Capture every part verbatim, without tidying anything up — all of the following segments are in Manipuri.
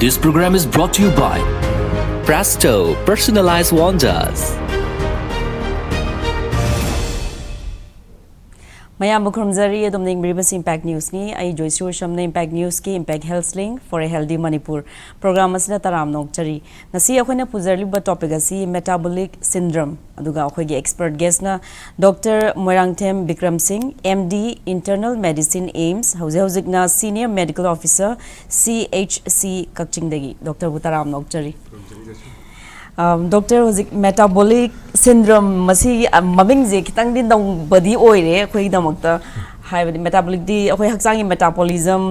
This program is brought to you by Presto Personalized Wonders. ꯃꯌꯥꯝꯕꯨ ꯈꯨꯔꯨꯝꯖꯔꯤ꯫ ꯑꯗꯣꯝꯅ ꯌꯦꯡꯕꯤꯔꯤꯕꯁꯤ Impact Newsꯅꯤ꯫ ꯑꯩ ꯖꯣꯏꯁꯨ ꯔꯨꯁꯝꯅ Impact Newsꯀꯤ Impact Health Link for a Healthy Manipur program ꯑꯁꯤꯗ ꯇꯔꯥꯝꯅ ꯑꯣꯛꯆꯔꯤ꯫ ꯉꯁꯤ ꯑꯩꯈꯣꯏꯅ ꯄꯨꯖꯔꯤꯕ topic ꯑꯁꯤ metabolic syndrome, ꯑꯗꯨꯒ ꯑꯩꯈꯣꯏꯒꯤ expert guestꯅ Doctor ꯃꯣꯏꯔꯥꯡꯊꯦꯝ ꯕꯤꯀ꯭ꯔꯝ ꯁꯤꯡ, M D, Internal Medicine, AIIMS, ꯍꯧꯖꯤꯛ ꯍꯧꯖꯤꯛꯅ Senior Medical Officer, C H C, ꯀꯛꯆꯤꯡꯗꯒꯤ꯫ Doctorꯕꯨ ꯇꯔꯥꯝꯅ ꯑꯣꯛꯆꯔꯤ꯫ ꯑꯝ, Doctor, ꯍꯧꯖꯤꯛ metabolic syndrome ꯃꯁꯤ, ꯑ, ꯃꯃꯤꯡꯁꯦ ꯈꯤꯇꯪꯗꯤ ꯅꯧꯕꯗꯤ ꯑꯣꯏꯔꯦ ꯑꯩꯈꯣꯏꯒꯤꯗꯃꯛꯇ꯫ ꯍꯥꯏꯕꯗꯤ metabolicꯗꯤ ꯑꯩꯈꯣꯏ ꯍꯛꯆꯥꯡꯒꯤ metabolism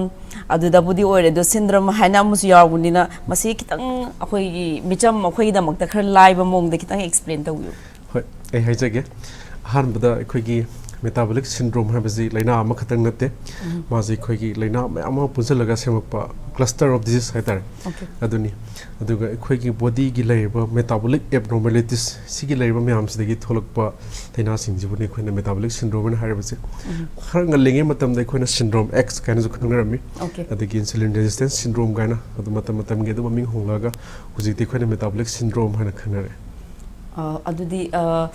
ꯑꯗꯨꯗꯕꯨꯗꯤ ꯑꯣꯏꯔꯦ, ꯑꯗꯣ syndrome ꯍꯥꯏꯅ ꯑꯃꯁꯨ ꯌꯥꯎꯕꯅꯤꯅ ꯃꯁꯤ ꯈꯤꯇꯪ ꯑꯩꯈꯣꯏꯒꯤ ꯃꯤꯆꯝ ꯑꯩꯈꯣꯏꯒꯤꯗꯃꯛꯇ ꯈꯔ ꯂꯥꯏꯕ ꯃꯑꯣꯡꯗ ꯈꯤꯇꯪ explain ꯇꯧꯕꯤꯌꯨ꯫ ꯍꯣꯏ, ꯑꯩ ꯍꯥꯏꯖꯒꯦ꯫ ꯑꯍꯥꯟꯕꯗ ꯑꯩꯈꯣꯏꯒꯤ metabolic syndrome ꯍꯥꯏꯕꯁꯤ ꯂꯥꯏꯅꯥ ꯑꯃꯈꯛꯇꯪ ꯅꯠꯇꯦ꯫ ꯃꯥꯁꯤ ꯑꯩꯈꯣꯏꯒꯤ ꯂꯥꯏꯅꯥ ꯃꯌꯥꯝ ꯑꯃ ꯄꯨꯟꯁꯤꯜꯂꯒ ꯁꯦꯝꯃꯛꯄ cluster of disease ꯍꯥꯏꯇꯥꯔꯦ꯫ Okay. ꯑꯗꯨꯅꯤ꯫ ꯑꯗꯨꯒ ꯑꯩꯈꯣꯏꯒꯤ bodyꯒꯤ ꯂꯩꯔꯤꯕ metabolic abnormalities ꯁꯤꯒꯤ ꯂꯩꯔꯤꯕ ꯃꯌꯥꯝꯁꯤꯗꯒꯤ ꯊꯣꯛꯂꯛꯄ ꯂꯥꯏꯅꯥꯁꯤꯡꯁꯤꯕꯨꯅꯤ ꯑꯩꯈꯣꯏꯅ metabolic syndrome ꯍꯥꯏꯅ ꯍꯥꯏꯔꯤꯕꯁꯦ꯫ ꯈꯔ ꯉꯜꯂꯤꯉꯩ ꯃꯇꯝꯗ ꯑꯩꯈꯣꯏꯅ syndrome X ꯀꯥꯏꯅꯁꯨ ꯈꯪꯅꯔꯝꯃꯤ꯫ Okay. ꯑꯗꯒꯤ insulin resistance syndrome ꯀꯥꯏꯅ, ꯑꯗꯨ ꯃꯇꯝ ꯃꯇꯝꯒꯤ ꯑꯗꯨꯝ ꯃꯃꯤꯡ ꯍꯣꯡꯂꯛꯑꯒ ꯍꯧꯖꯤꯛꯇꯤ ꯑꯩꯈꯣꯏꯅ metabolic syndrome ꯍꯥꯏꯅ ꯈꯪꯅꯔꯦ꯫ ꯑ, ꯑꯗꯨꯗꯤ, ꯑ,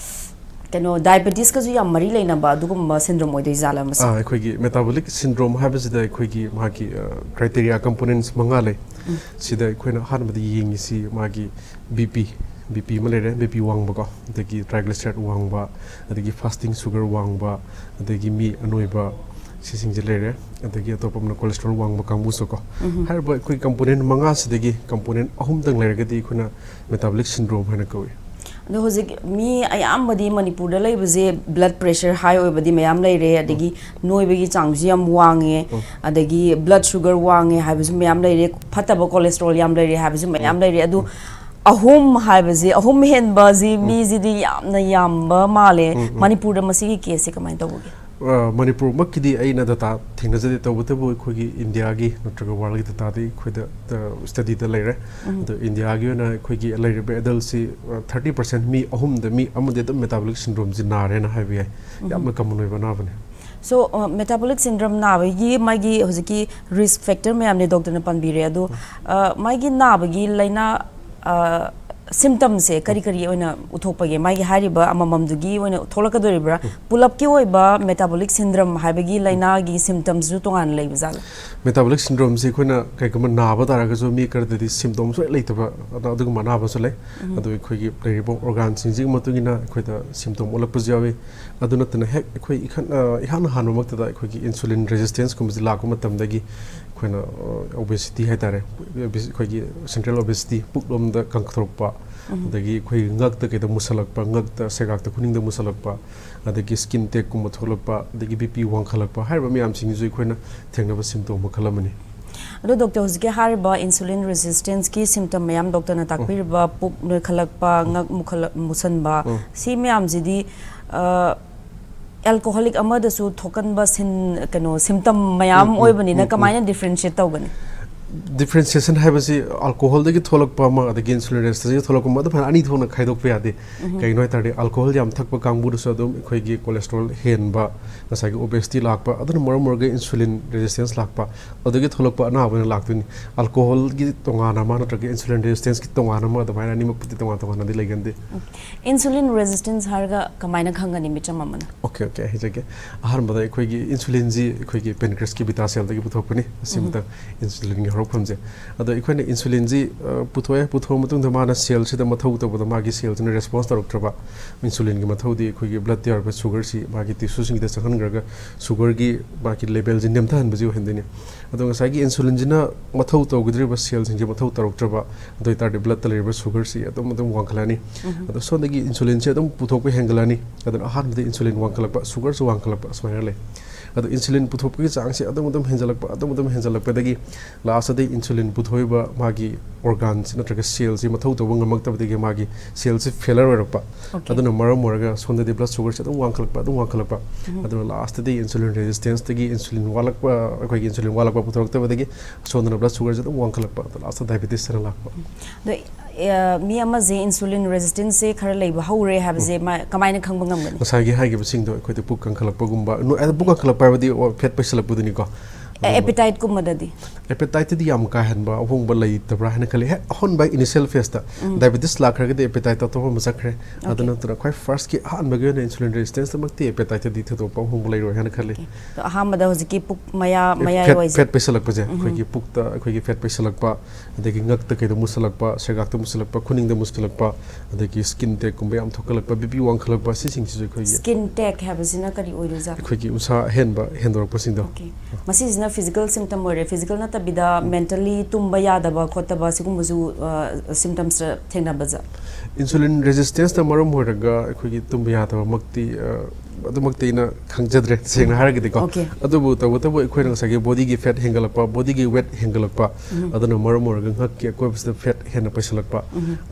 ꯀꯩꯅꯣ, diabetesꯀꯁꯨ ꯌꯥꯝ ꯃꯔꯤ ꯂꯩꯅꯕ ꯑꯗꯨꯒꯨꯝꯕ syndrome ꯑꯣꯏꯗꯣꯏ ꯖꯥꯠꯂꯥ ꯃꯁꯤ? ꯑꯥ, ꯑꯩꯈꯣꯏꯒꯤ metabolic syndrome ꯍꯥꯏꯕꯁꯤꯗ ꯑꯩꯈꯣꯏꯒꯤ ꯃꯥꯒꯤ, ꯑ, criteria, components ꯃꯉꯥ ꯂꯩ꯫ ꯁꯤꯗ ꯑꯩꯈꯣꯏꯅ ꯑꯍꯥꯟꯕꯗ ꯌꯦꯡꯉꯤꯁꯤ ꯃꯥꯒꯤ BP, BP ꯑꯃ ꯂꯩꯔꯦ, BP ꯋꯥꯡꯕꯀꯣ, ꯑꯗꯒꯤ triglyceride ꯋꯥꯡꯕ, ꯑꯗꯒꯤ fasting sugar ꯋꯥꯡꯕ, ꯑꯗꯒꯤ ꯃꯤ ꯑꯅꯣꯏꯕ, ꯁꯤꯁꯤꯡꯁꯦ ꯂꯩꯔꯦ꯫ ꯑꯗꯒꯤ ꯑꯇꯣꯞꯄ ꯑꯃꯅ cholesterol ꯋꯥꯡꯕ ꯀꯥꯡꯕꯨꯁꯨꯀꯣ꯫ ꯍꯥꯏꯔꯤꯕ ꯑꯩꯈꯣꯏ component ꯃꯉꯥꯁꯤꯗꯒꯤ component ꯑꯍꯨꯝꯗꯪ ꯂꯩꯔꯒꯗꯤ ꯑꯩꯈꯣꯏꯅ metabolic syndrome ꯍꯥꯏꯅ ꯀꯧꯏ꯫ ꯑꯗꯣ ꯍꯧꯖꯤꯛ ꯃꯤ ꯑꯌꯥꯝꯕꯗꯤ ꯃꯅꯤꯄꯨꯔꯗ ꯂꯩꯕꯁꯦ blood pressure high ꯑꯣꯏꯕꯗꯤ ꯃꯌꯥꯝ ꯂꯩꯔꯦ, ꯑꯗꯒꯤ ꯅꯣꯏꯕꯒꯤ ꯆꯥꯡꯁꯨ ꯌꯥꯝ ꯋꯥꯡꯉꯦ, ꯑꯗꯒꯤ blood sugar ꯋꯥꯡꯉꯦ ꯍꯥꯏꯕꯁꯨ ꯃꯌꯥꯝ ꯂꯩꯔꯦ, ꯐꯠꯇꯕ cholesterol ꯌꯥꯝ ꯂꯩꯔꯦ ꯍꯥꯏꯕꯁꯨ ꯃꯌꯥꯝ ꯂꯩꯔꯦ꯫ ꯑꯗꯨ ꯑꯍꯨꯝ ꯍꯥꯏꯕꯁꯤ, ꯑꯍꯨꯝ ꯍꯦꯟꯕꯁꯤ ꯃꯤꯁꯤꯗꯤ ꯌꯥꯝꯅ ꯌꯥꯝꯕ ꯃꯥꯜꯂꯦ꯫ ꯃꯅꯤꯄꯨꯔꯗ ꯃꯁꯤꯒꯤ caseꯁꯦ ꯀꯃꯥꯏꯅ ꯇꯧꯕꯒꯦ? ꯑ, ꯃꯅꯤꯄꯨꯔꯃꯛꯀꯤꯗꯤ ꯑꯩꯅ data ꯊꯦꯡꯅꯖꯗꯦ, ꯇꯧꯕꯇꯕꯨ ꯑꯩꯈꯣꯏꯒꯤ Indiaꯒꯤ ꯅꯠꯇ꯭ꯔꯒ worldꯀꯤ dataꯗꯤ ꯑꯩꯈꯣꯏꯗ, ꯑ, studyꯗ ꯂꯩꯔꯦ꯫ ꯑꯗꯣ Indiaꯒꯤ ꯑꯣꯏꯅ ꯑꯩꯈꯣꯏꯒꯤ ꯂꯩꯔꯤꯕ adultꯁꯤ, ꯑ, thirty percent, ꯃꯤ ꯑꯍꯨꯝꯗ ꯃꯤ ꯑꯃꯗꯤ ꯑꯗꯨꯝ metabolic syndromeꯁꯤ ꯅꯥꯔꯦꯅ ꯍꯥꯏꯕ ꯌꯥꯏ꯫ ꯌꯥꯝꯅ common ꯑꯣꯏꯕ ꯑꯅꯥꯕꯅꯤ꯫ So, uh, metabolic syndrome ꯅꯥꯕꯒꯤ ꯃꯥꯒꯤ ꯍꯧꯖꯤꯛꯀꯤ risk factor ꯃꯌꯥꯝꯅꯤ ꯗꯣꯛꯇꯔꯅ ꯄꯟꯕꯤꯔꯦ, ꯑꯗꯨ, uh, ꯃꯥꯒꯤ ꯅꯥꯕꯒꯤ ꯂꯥꯏꯅꯥ, uh, symptomꯁꯦ ꯀꯔꯤ ꯀꯔꯤ ꯑꯣꯏꯅ ꯎꯠꯊꯣꯛꯄꯒꯦ? ꯃꯥꯒꯤ ꯍꯥꯏꯔꯤꯕ ꯑꯃꯃꯝꯗꯨꯒꯤ ꯑꯣꯏꯅ ꯊꯣꯛꯂꯛꯀꯗꯣꯔꯤꯕ꯭ꯔꯥ? ꯄꯨꯂꯞꯀꯤ ꯑꯣꯏꯕ metabolic syndrome ꯍꯥꯏꯕꯒꯤ ꯂꯥꯏꯅꯥꯒꯤ symptomꯁꯨ ꯇꯣꯉꯥꯟꯅ ꯂꯩꯕ ꯖꯥꯠꯂ? Metabolic syndromeꯁꯤ ꯑꯩꯈꯣꯏꯅ ꯀꯩꯒꯨꯝꯕ ꯅꯥꯕ ꯇꯥꯔꯒꯁꯨ ꯃꯤ ꯈꯔꯗꯗꯤ symptom ꯁꯨꯡꯂꯩ ꯂꯩꯇꯕ ꯑꯗ-, ꯑꯗꯨꯒꯨꯝꯕ ꯑꯅꯥꯕꯁꯨ ꯂꯩ꯫ ꯑꯗꯨ ꯑꯩꯈꯣꯏꯒꯤ ꯂꯩꯔꯤꯕ organꯁꯤꯡꯁꯤꯒꯤ ꯃꯇꯨꯡ ꯏꯟꯅ ꯑꯩꯈꯣꯏꯗ symptom ꯎꯠꯂꯛꯄꯁꯨ ꯌꯥꯎꯏ꯫ ꯑꯗꯨ ꯅꯠꯇꯅ ꯍꯦꯛ ꯑꯩꯈꯣꯏ ꯏꯈꯟ-, ꯑ, ꯏꯍꯥꯟ ꯍꯥꯟꯕꯃꯛꯇꯗ ꯑꯩꯈꯣꯏꯒꯤ insulin resistanceꯀꯨꯝꯕꯁꯤ ꯂꯥꯛꯄ ꯃꯇꯝꯗꯒꯤ ꯑꯩꯈꯣꯏꯅ, ꯑ, obesity ꯍꯥꯏꯇꯥꯔꯦ, obese-, ꯑꯩꯈꯣꯏꯒꯤ central obesity, ꯄꯨꯛꯂꯣꯝꯗ ꯀꯪꯊꯣꯔꯛꯄ, ꯑꯗꯒꯤ ꯑꯩꯈꯣꯏ ꯉꯛꯇ ꯀꯩꯗ ꯃꯨꯁꯜꯂꯛꯄ, ꯉꯛꯇ ꯁꯦꯒꯥꯛꯇ ꯈꯨꯅꯤꯡꯗ ꯃꯨꯁꯜꯂꯛꯄ, ꯑꯗꯒꯤ skin tagꯀꯨꯝꯕ ꯊꯣꯛꯂꯛꯄ, ꯑꯗꯒꯤ BP ꯋꯥꯡꯈꯠꯂꯛꯄ ꯍꯥꯏꯔꯤꯕ ꯃꯌꯥꯝꯁꯤꯡꯁꯤꯁꯨ ꯑꯩꯈꯣꯏꯅ ꯊꯦꯡꯅꯕ symptom ꯃꯈꯜ ꯑꯃꯅꯤ꯫ ꯑꯗꯣ ꯗꯣꯛꯇꯔ, ꯍꯧꯖꯤꯛꯀꯤ ꯍꯥꯏꯔꯤꯕ insulin resistanceꯀꯤ symptom ꯃꯌꯥꯝ ꯗꯣꯛꯇꯔꯅ ꯇꯥꯛꯄꯤꯔꯤꯕ, ꯄꯨꯛ ꯅꯣꯏꯈꯠꯂꯛꯄ, ꯉꯛ ꯃꯨꯈꯠꯂꯛ-, ꯃꯨꯁꯟꯕ, ꯁꯤ ꯃꯌꯥꯝꯁꯤꯗꯤ, ꯑ, alcoholic ꯑꯃꯗꯁꯨ ꯊꯣꯛꯀꯟꯕ ꯁꯤꯟ-, ꯀꯩꯅꯣ, symptom ꯃꯌꯥꯝ ꯑꯣꯏꯕꯅꯤꯅ ꯀꯃꯥꯏꯅ differentiate ꯇꯧꯒꯅꯤ? Differentiation ꯍꯥꯏꯕꯁꯤ alcoholꯗꯒꯤ ꯊꯣꯛꯂꯛꯄ ꯑꯃ ꯑꯗꯒꯤ insulin resistanceꯗꯒꯤ ꯊꯣꯛꯂꯛꯄ ꯑꯃ ꯑꯗꯨꯃꯥꯏꯅ ꯑꯅꯤ ꯊꯣꯛꯅ ꯈꯥꯏꯗꯣꯛꯄ ꯌꯥꯗꯦ꯫ ꯀꯩꯒꯤꯅꯣ ꯍꯥꯏ ꯇꯥꯔꯗꯤ alcohol ꯌꯥꯝ ꯊꯛꯄ ꯀꯥꯡꯕꯨꯗꯁꯨ ꯑꯗꯨꯝ ꯑꯩꯈꯣꯏꯒꯤ cholesterol ꯍꯦꯟꯕ, ꯉꯁꯥꯏꯒꯤ obesity ꯂꯥꯛꯄ, ꯑꯗꯨꯅ ꯃꯔꯝ ꯑꯣꯏꯔꯒ insulin resistance ꯂꯥꯛꯄ, ꯑꯗꯨꯗꯒꯤ ꯊꯣꯛꯂꯛꯄ ꯑꯅꯥꯕꯅ ꯂꯥꯛꯇꯣꯏꯅꯤ꯫ Alcoholꯒꯤ ꯇꯣꯉꯥꯟꯅ ꯑꯃ ꯅꯠꯇ꯭ꯔꯒ insulin resistanceꯀꯤ ꯇꯣꯉꯥꯟꯅ ꯑꯃ ꯑꯗꯨꯃꯥꯏꯅ ꯑꯅꯤꯃꯛꯄꯨꯗꯤ ꯇꯣꯉꯥꯟ ꯇꯣꯉꯥꯟꯅꯗꯤ ꯂꯩꯒꯟꯗꯦ꯫ Insulin resistance ꯍꯥꯏꯔꯒ ꯀꯃꯥꯏꯅ ꯈꯪꯒꯅꯤ ꯃꯤꯆꯝ ꯑꯃꯅ? Okay, okay, ꯍꯥꯏꯖꯒꯦ꯫ ꯑꯍꯥꯟꯕꯗ ꯑꯩꯈꯣꯏꯒꯤ insulinꯁꯤ ꯑꯩꯈꯣꯏꯒꯤ pancreasꯀꯤ beta cellꯗꯒꯤ ꯄꯨꯊꯣꯛꯄꯅꯤ꯫ ꯑꯁꯤꯃꯇꯪ insulinꯒꯤ ꯍꯧꯔꯛꯐꯝꯁꯦ꯫ ꯑꯗꯣ ꯑꯩꯈꯣꯏꯅ insulinꯁꯤ, ꯑ, ꯄꯨꯊꯣꯛꯑꯦ, ꯄꯨꯊꯣꯛꯑ ꯃꯇꯨꯡꯗ ꯃꯥꯅ cellꯁꯤꯗ ꯃꯊꯧ ꯇꯧꯕꯗ ꯃꯥꯒꯤ cellꯁꯤꯅ response ꯇꯧꯔꯛꯇ꯭ꯔꯕ, insulinꯒꯤ ꯃꯊꯧꯗꯤ ꯑꯩꯈꯣꯏꯒꯤ bloodꯇ ꯌꯥꯎꯔꯤꯕ sugarꯁꯤ ꯃꯥꯒꯤ tissueꯁꯤꯡꯁꯤꯗ ꯆꯪꯍꯟꯈ꯭ꯔꯒ sugarꯒꯤ ꯃꯥꯒꯤ levelꯁꯤ ꯅꯦꯝꯊꯍꯟꯕꯁꯤ ꯑꯣꯏꯍꯟꯗꯣꯏꯅꯤ꯫ ꯑꯗꯣ ꯉꯁꯥꯏꯒꯤ insulinꯁꯤꯅ ꯃꯊꯧ ꯇꯧꯒꯗꯧꯔꯤꯕ cellꯁꯤꯡꯁꯦ ꯃꯊꯧ ꯇꯧꯔꯛꯇ꯭ꯔꯕ, ꯑꯗꯨ ꯑꯣꯏꯇꯥꯔꯗꯤ bloodꯇ ꯂꯩꯔꯤꯕ sugarꯁꯤ ꯑꯗꯨꯝ ꯑꯗꯨꯝ ꯋꯥꯡꯈꯠꯂꯛꯑꯅꯤ꯫ ꯑꯗꯣ ꯁꯣꯝꯗꯒꯤ insulinꯁꯦ ꯑꯗꯨꯝ ꯄꯨꯊꯣꯛꯄ ꯍꯦꯟꯒꯠꯂꯛꯑꯅꯤ꯫ ꯑꯗꯨꯅ ꯑꯍꯥꯟꯕꯗ insulin ꯋꯥꯡꯈꯠꯂꯛꯄ, sugarꯁꯨ ꯋꯥꯡꯈꯠꯂꯛꯄ ꯁꯨꯃꯥꯏꯅ ꯂꯩ꯫ ꯑꯗꯣ insulin ꯄꯨꯊꯣꯛꯄꯒꯤ ꯆꯥꯡꯁꯦ ꯑꯗꯨꯝ ꯑꯗꯨꯝ ꯍꯦꯟꯖꯜꯂꯛꯄ, ꯑꯗꯨꯝ ꯑꯗꯨꯝ ꯍꯦꯟꯖꯜꯂꯛꯄꯗꯒꯤ lastꯇꯗꯤ insulin ꯄꯨꯊꯣꯛꯏꯕ ꯃꯥꯒꯤ organs ꯅꯠꯇ꯭ꯔꯒ cellꯁꯤ ꯃꯊꯧ ꯇꯧꯕ ꯉꯝꯃꯛꯇꯕꯗꯒꯤ ꯃꯥꯒꯤ cellꯁꯤ failure ꯑꯣꯏꯔꯛꯄ꯫ ꯑꯗꯨꯅ ꯃꯔꯝ ꯑꯣꯏꯔꯒ ꯁꯣꯝꯗꯗꯤ blood sugarꯁꯦ ꯑꯗꯨꯝ ꯋꯥꯡꯈꯠꯂꯛꯄ, ꯑꯗꯨꯝ ꯋꯥꯡꯈꯠꯂꯛꯄ꯫ ꯑꯗꯨꯅ lastꯇꯗꯤ insulin resistanceꯇꯒꯤ insulin ꯋꯥꯠꯂꯛꯄ, ꯑꯩꯈꯣꯏꯒꯤ insulin ꯋꯥꯠꯂꯛꯄ ꯄꯨꯊꯣꯔꯛꯇꯕꯗꯒꯤ ꯁꯣꯝꯗꯅ blood sugarꯁꯦ ꯑꯗꯨꯝ ꯋꯥꯡꯈꯠꯂꯛꯄ, ꯑꯗꯣ lastꯇ diabetes ꯍꯥꯏꯅ ꯂꯥꯛꯄ꯫ ꯑꯗꯣ ꯑ, ꯃꯤ ꯑꯃꯁꯦ insulin resistance ꯁꯦ ꯈꯔ ꯂꯩꯕ ꯍꯧꯔꯦ ꯍꯥꯏꯕꯁꯦ ꯃꯥ ꯀꯃꯥꯏꯅ ꯈꯪꯕ ꯉꯝꯒꯅꯤ? ꯉꯁꯥꯏꯒꯤ ꯍꯥꯏꯈꯤꯕꯁꯤꯡꯗꯣ ꯑꯩꯈꯣꯏꯗ ꯄꯨꯛ ꯀꯪꯈꯠꯂꯛꯄꯒꯨꯝꯕ, ꯅꯣ-, ꯑꯗ ꯄꯨꯛ ꯀꯪꯈꯠꯂꯛꯄ ꯍꯥꯏꯕꯗꯤ ꯐꯦꯠ ꯄꯩꯁꯜꯂꯛꯄꯗꯨꯅꯤꯀꯣ꯫ ꯑꯦꯄꯤꯇꯥꯏꯠꯀꯨꯝꯕꯗꯗꯤ? ꯑꯦꯄꯦꯇꯥꯏꯠꯇꯗꯤ ꯌꯥꯝ ꯀꯥ ꯍꯦꯟꯕ ꯑꯍꯣꯡꯕ ꯂꯩꯇꯕ꯭ꯔꯥ ꯍꯥꯏꯅ ꯈꯜꯂꯤ꯫ ꯍꯦꯛ ꯑꯍꯣꯟꯕ initial phase ꯇ diabetes ꯂꯥꯛꯈ꯭ꯔꯒꯗꯤ ꯑꯦꯄꯦꯇꯥꯏꯠ ꯑꯇꯣꯞꯄ ꯑꯃ ꯆꯠꯈ꯭ꯔꯦ꯫ ꯑꯗꯨ ꯅꯠꯇꯅ ꯈ꯭ꯋꯥꯏ first ꯀꯤ ꯑꯍꯥꯟꯕꯒꯤ ꯑꯣꯏꯅ insulin resistance ꯇꯃꯛꯇꯤ ꯑꯦꯄꯦꯇꯥꯏꯠꯇꯗꯤ ꯊꯣꯏꯗꯣꯛꯄ ꯑꯍꯣꯡꯕ ꯂꯩꯔꯣꯏ ꯍꯥꯏꯅ ꯈꯜꯂꯤ꯫ ꯑꯗꯣ ꯑꯍꯥꯟꯕꯗ ꯍꯧꯖꯤꯛꯀꯤ ꯄꯨꯛ ꯃꯌꯥ, ꯃꯌꯥꯏ ꯐꯦꯠ, ꯋꯥꯏꯁꯦ? ꯐꯦꯠ ꯄꯩꯁꯜꯂꯛꯄꯁꯦ, ꯑꯩꯈꯣꯏꯒꯤ ꯄꯨꯛꯇ ꯑꯩꯈꯣꯏꯒꯤ ꯐꯦꯠ ꯄꯩꯁꯜꯂꯛꯄ, ꯑꯗꯒꯤ ꯉꯛꯇ ꯀꯩꯗ ꯃꯨꯁꯜꯂꯛꯄ, ꯁꯦꯒꯥꯛꯇ ꯃꯨꯁꯜꯂꯛꯄ, ꯈꯨꯅꯤꯡꯗ ꯃꯨꯁꯜꯂꯛꯄ, ꯑꯗꯒꯤ skin tag ꯀꯨꯝꯕ ꯌꯥꯝ ꯊꯣꯛꯀꯠꯂꯛꯄ, BP ꯋꯥꯡꯈꯠꯂꯛꯄ, ꯁꯤꯁꯤꯡꯁꯤꯁꯨ ꯑꯩꯈꯣꯏꯒꯤ Skin tag ꯍꯥꯏꯕꯁꯤꯅ ꯀꯔꯤ ꯑꯣꯏꯗꯣꯏꯖꯥꯠꯅꯣ? ꯑꯩꯈꯣꯏꯒꯤ ꯎꯟꯁꯥ ꯑꯍꯦꯟꯕ ꯍꯦꯟꯗꯣꯔꯛꯄꯁꯤꯡꯗꯣ꯫ Okay. ꯃꯁꯤꯁꯤꯅ physical symptom ꯑꯣꯏꯔꯦ, physical ꯅꯠꯇꯕꯤꯗ mentally ꯇꯨꯝꯕ ꯌꯥꯗꯕ ꯈꯣꯠꯇꯕ ꯁꯤꯒꯨꯝꯕꯁꯨ, ꯑ, symptoms ꯊꯦꯡꯅꯕꯖꯥ? Insulin resistance ꯅ ꯃꯔꯝ ꯑꯣꯏꯔꯒ ꯑꯩꯈꯣꯏꯒꯤ ꯇꯨꯝꯕ ꯌꯥꯗꯕꯃꯛꯇꯤ, ꯑ, ꯑꯗꯨꯃꯛꯇꯤ ꯑꯩꯅ ꯈꯪꯖꯗ꯭ꯔꯦ, ꯁꯦꯡꯅ ꯍꯥꯏꯔꯒꯗꯤꯀꯣ꯫ Okay. ꯑꯗꯨꯕꯨ ꯇꯧꯕꯇꯕꯨ ꯑꯩꯈꯣꯏꯅ ꯉꯁꯥꯏꯒꯤ body ꯒꯤ fat ꯍꯦꯟꯒꯠꯂꯛꯄ, body ꯒꯤ weight ꯍꯦꯟꯒꯠꯂꯛꯄ, ꯑꯗꯨꯅ ꯃꯔꯝ ꯑꯣꯏꯔꯒ ꯉꯛꯀꯤ ꯑꯀꯣꯏꯕꯁꯤꯗ fat ꯍꯦꯟꯅ ꯄꯩꯁꯜꯂꯛꯄ,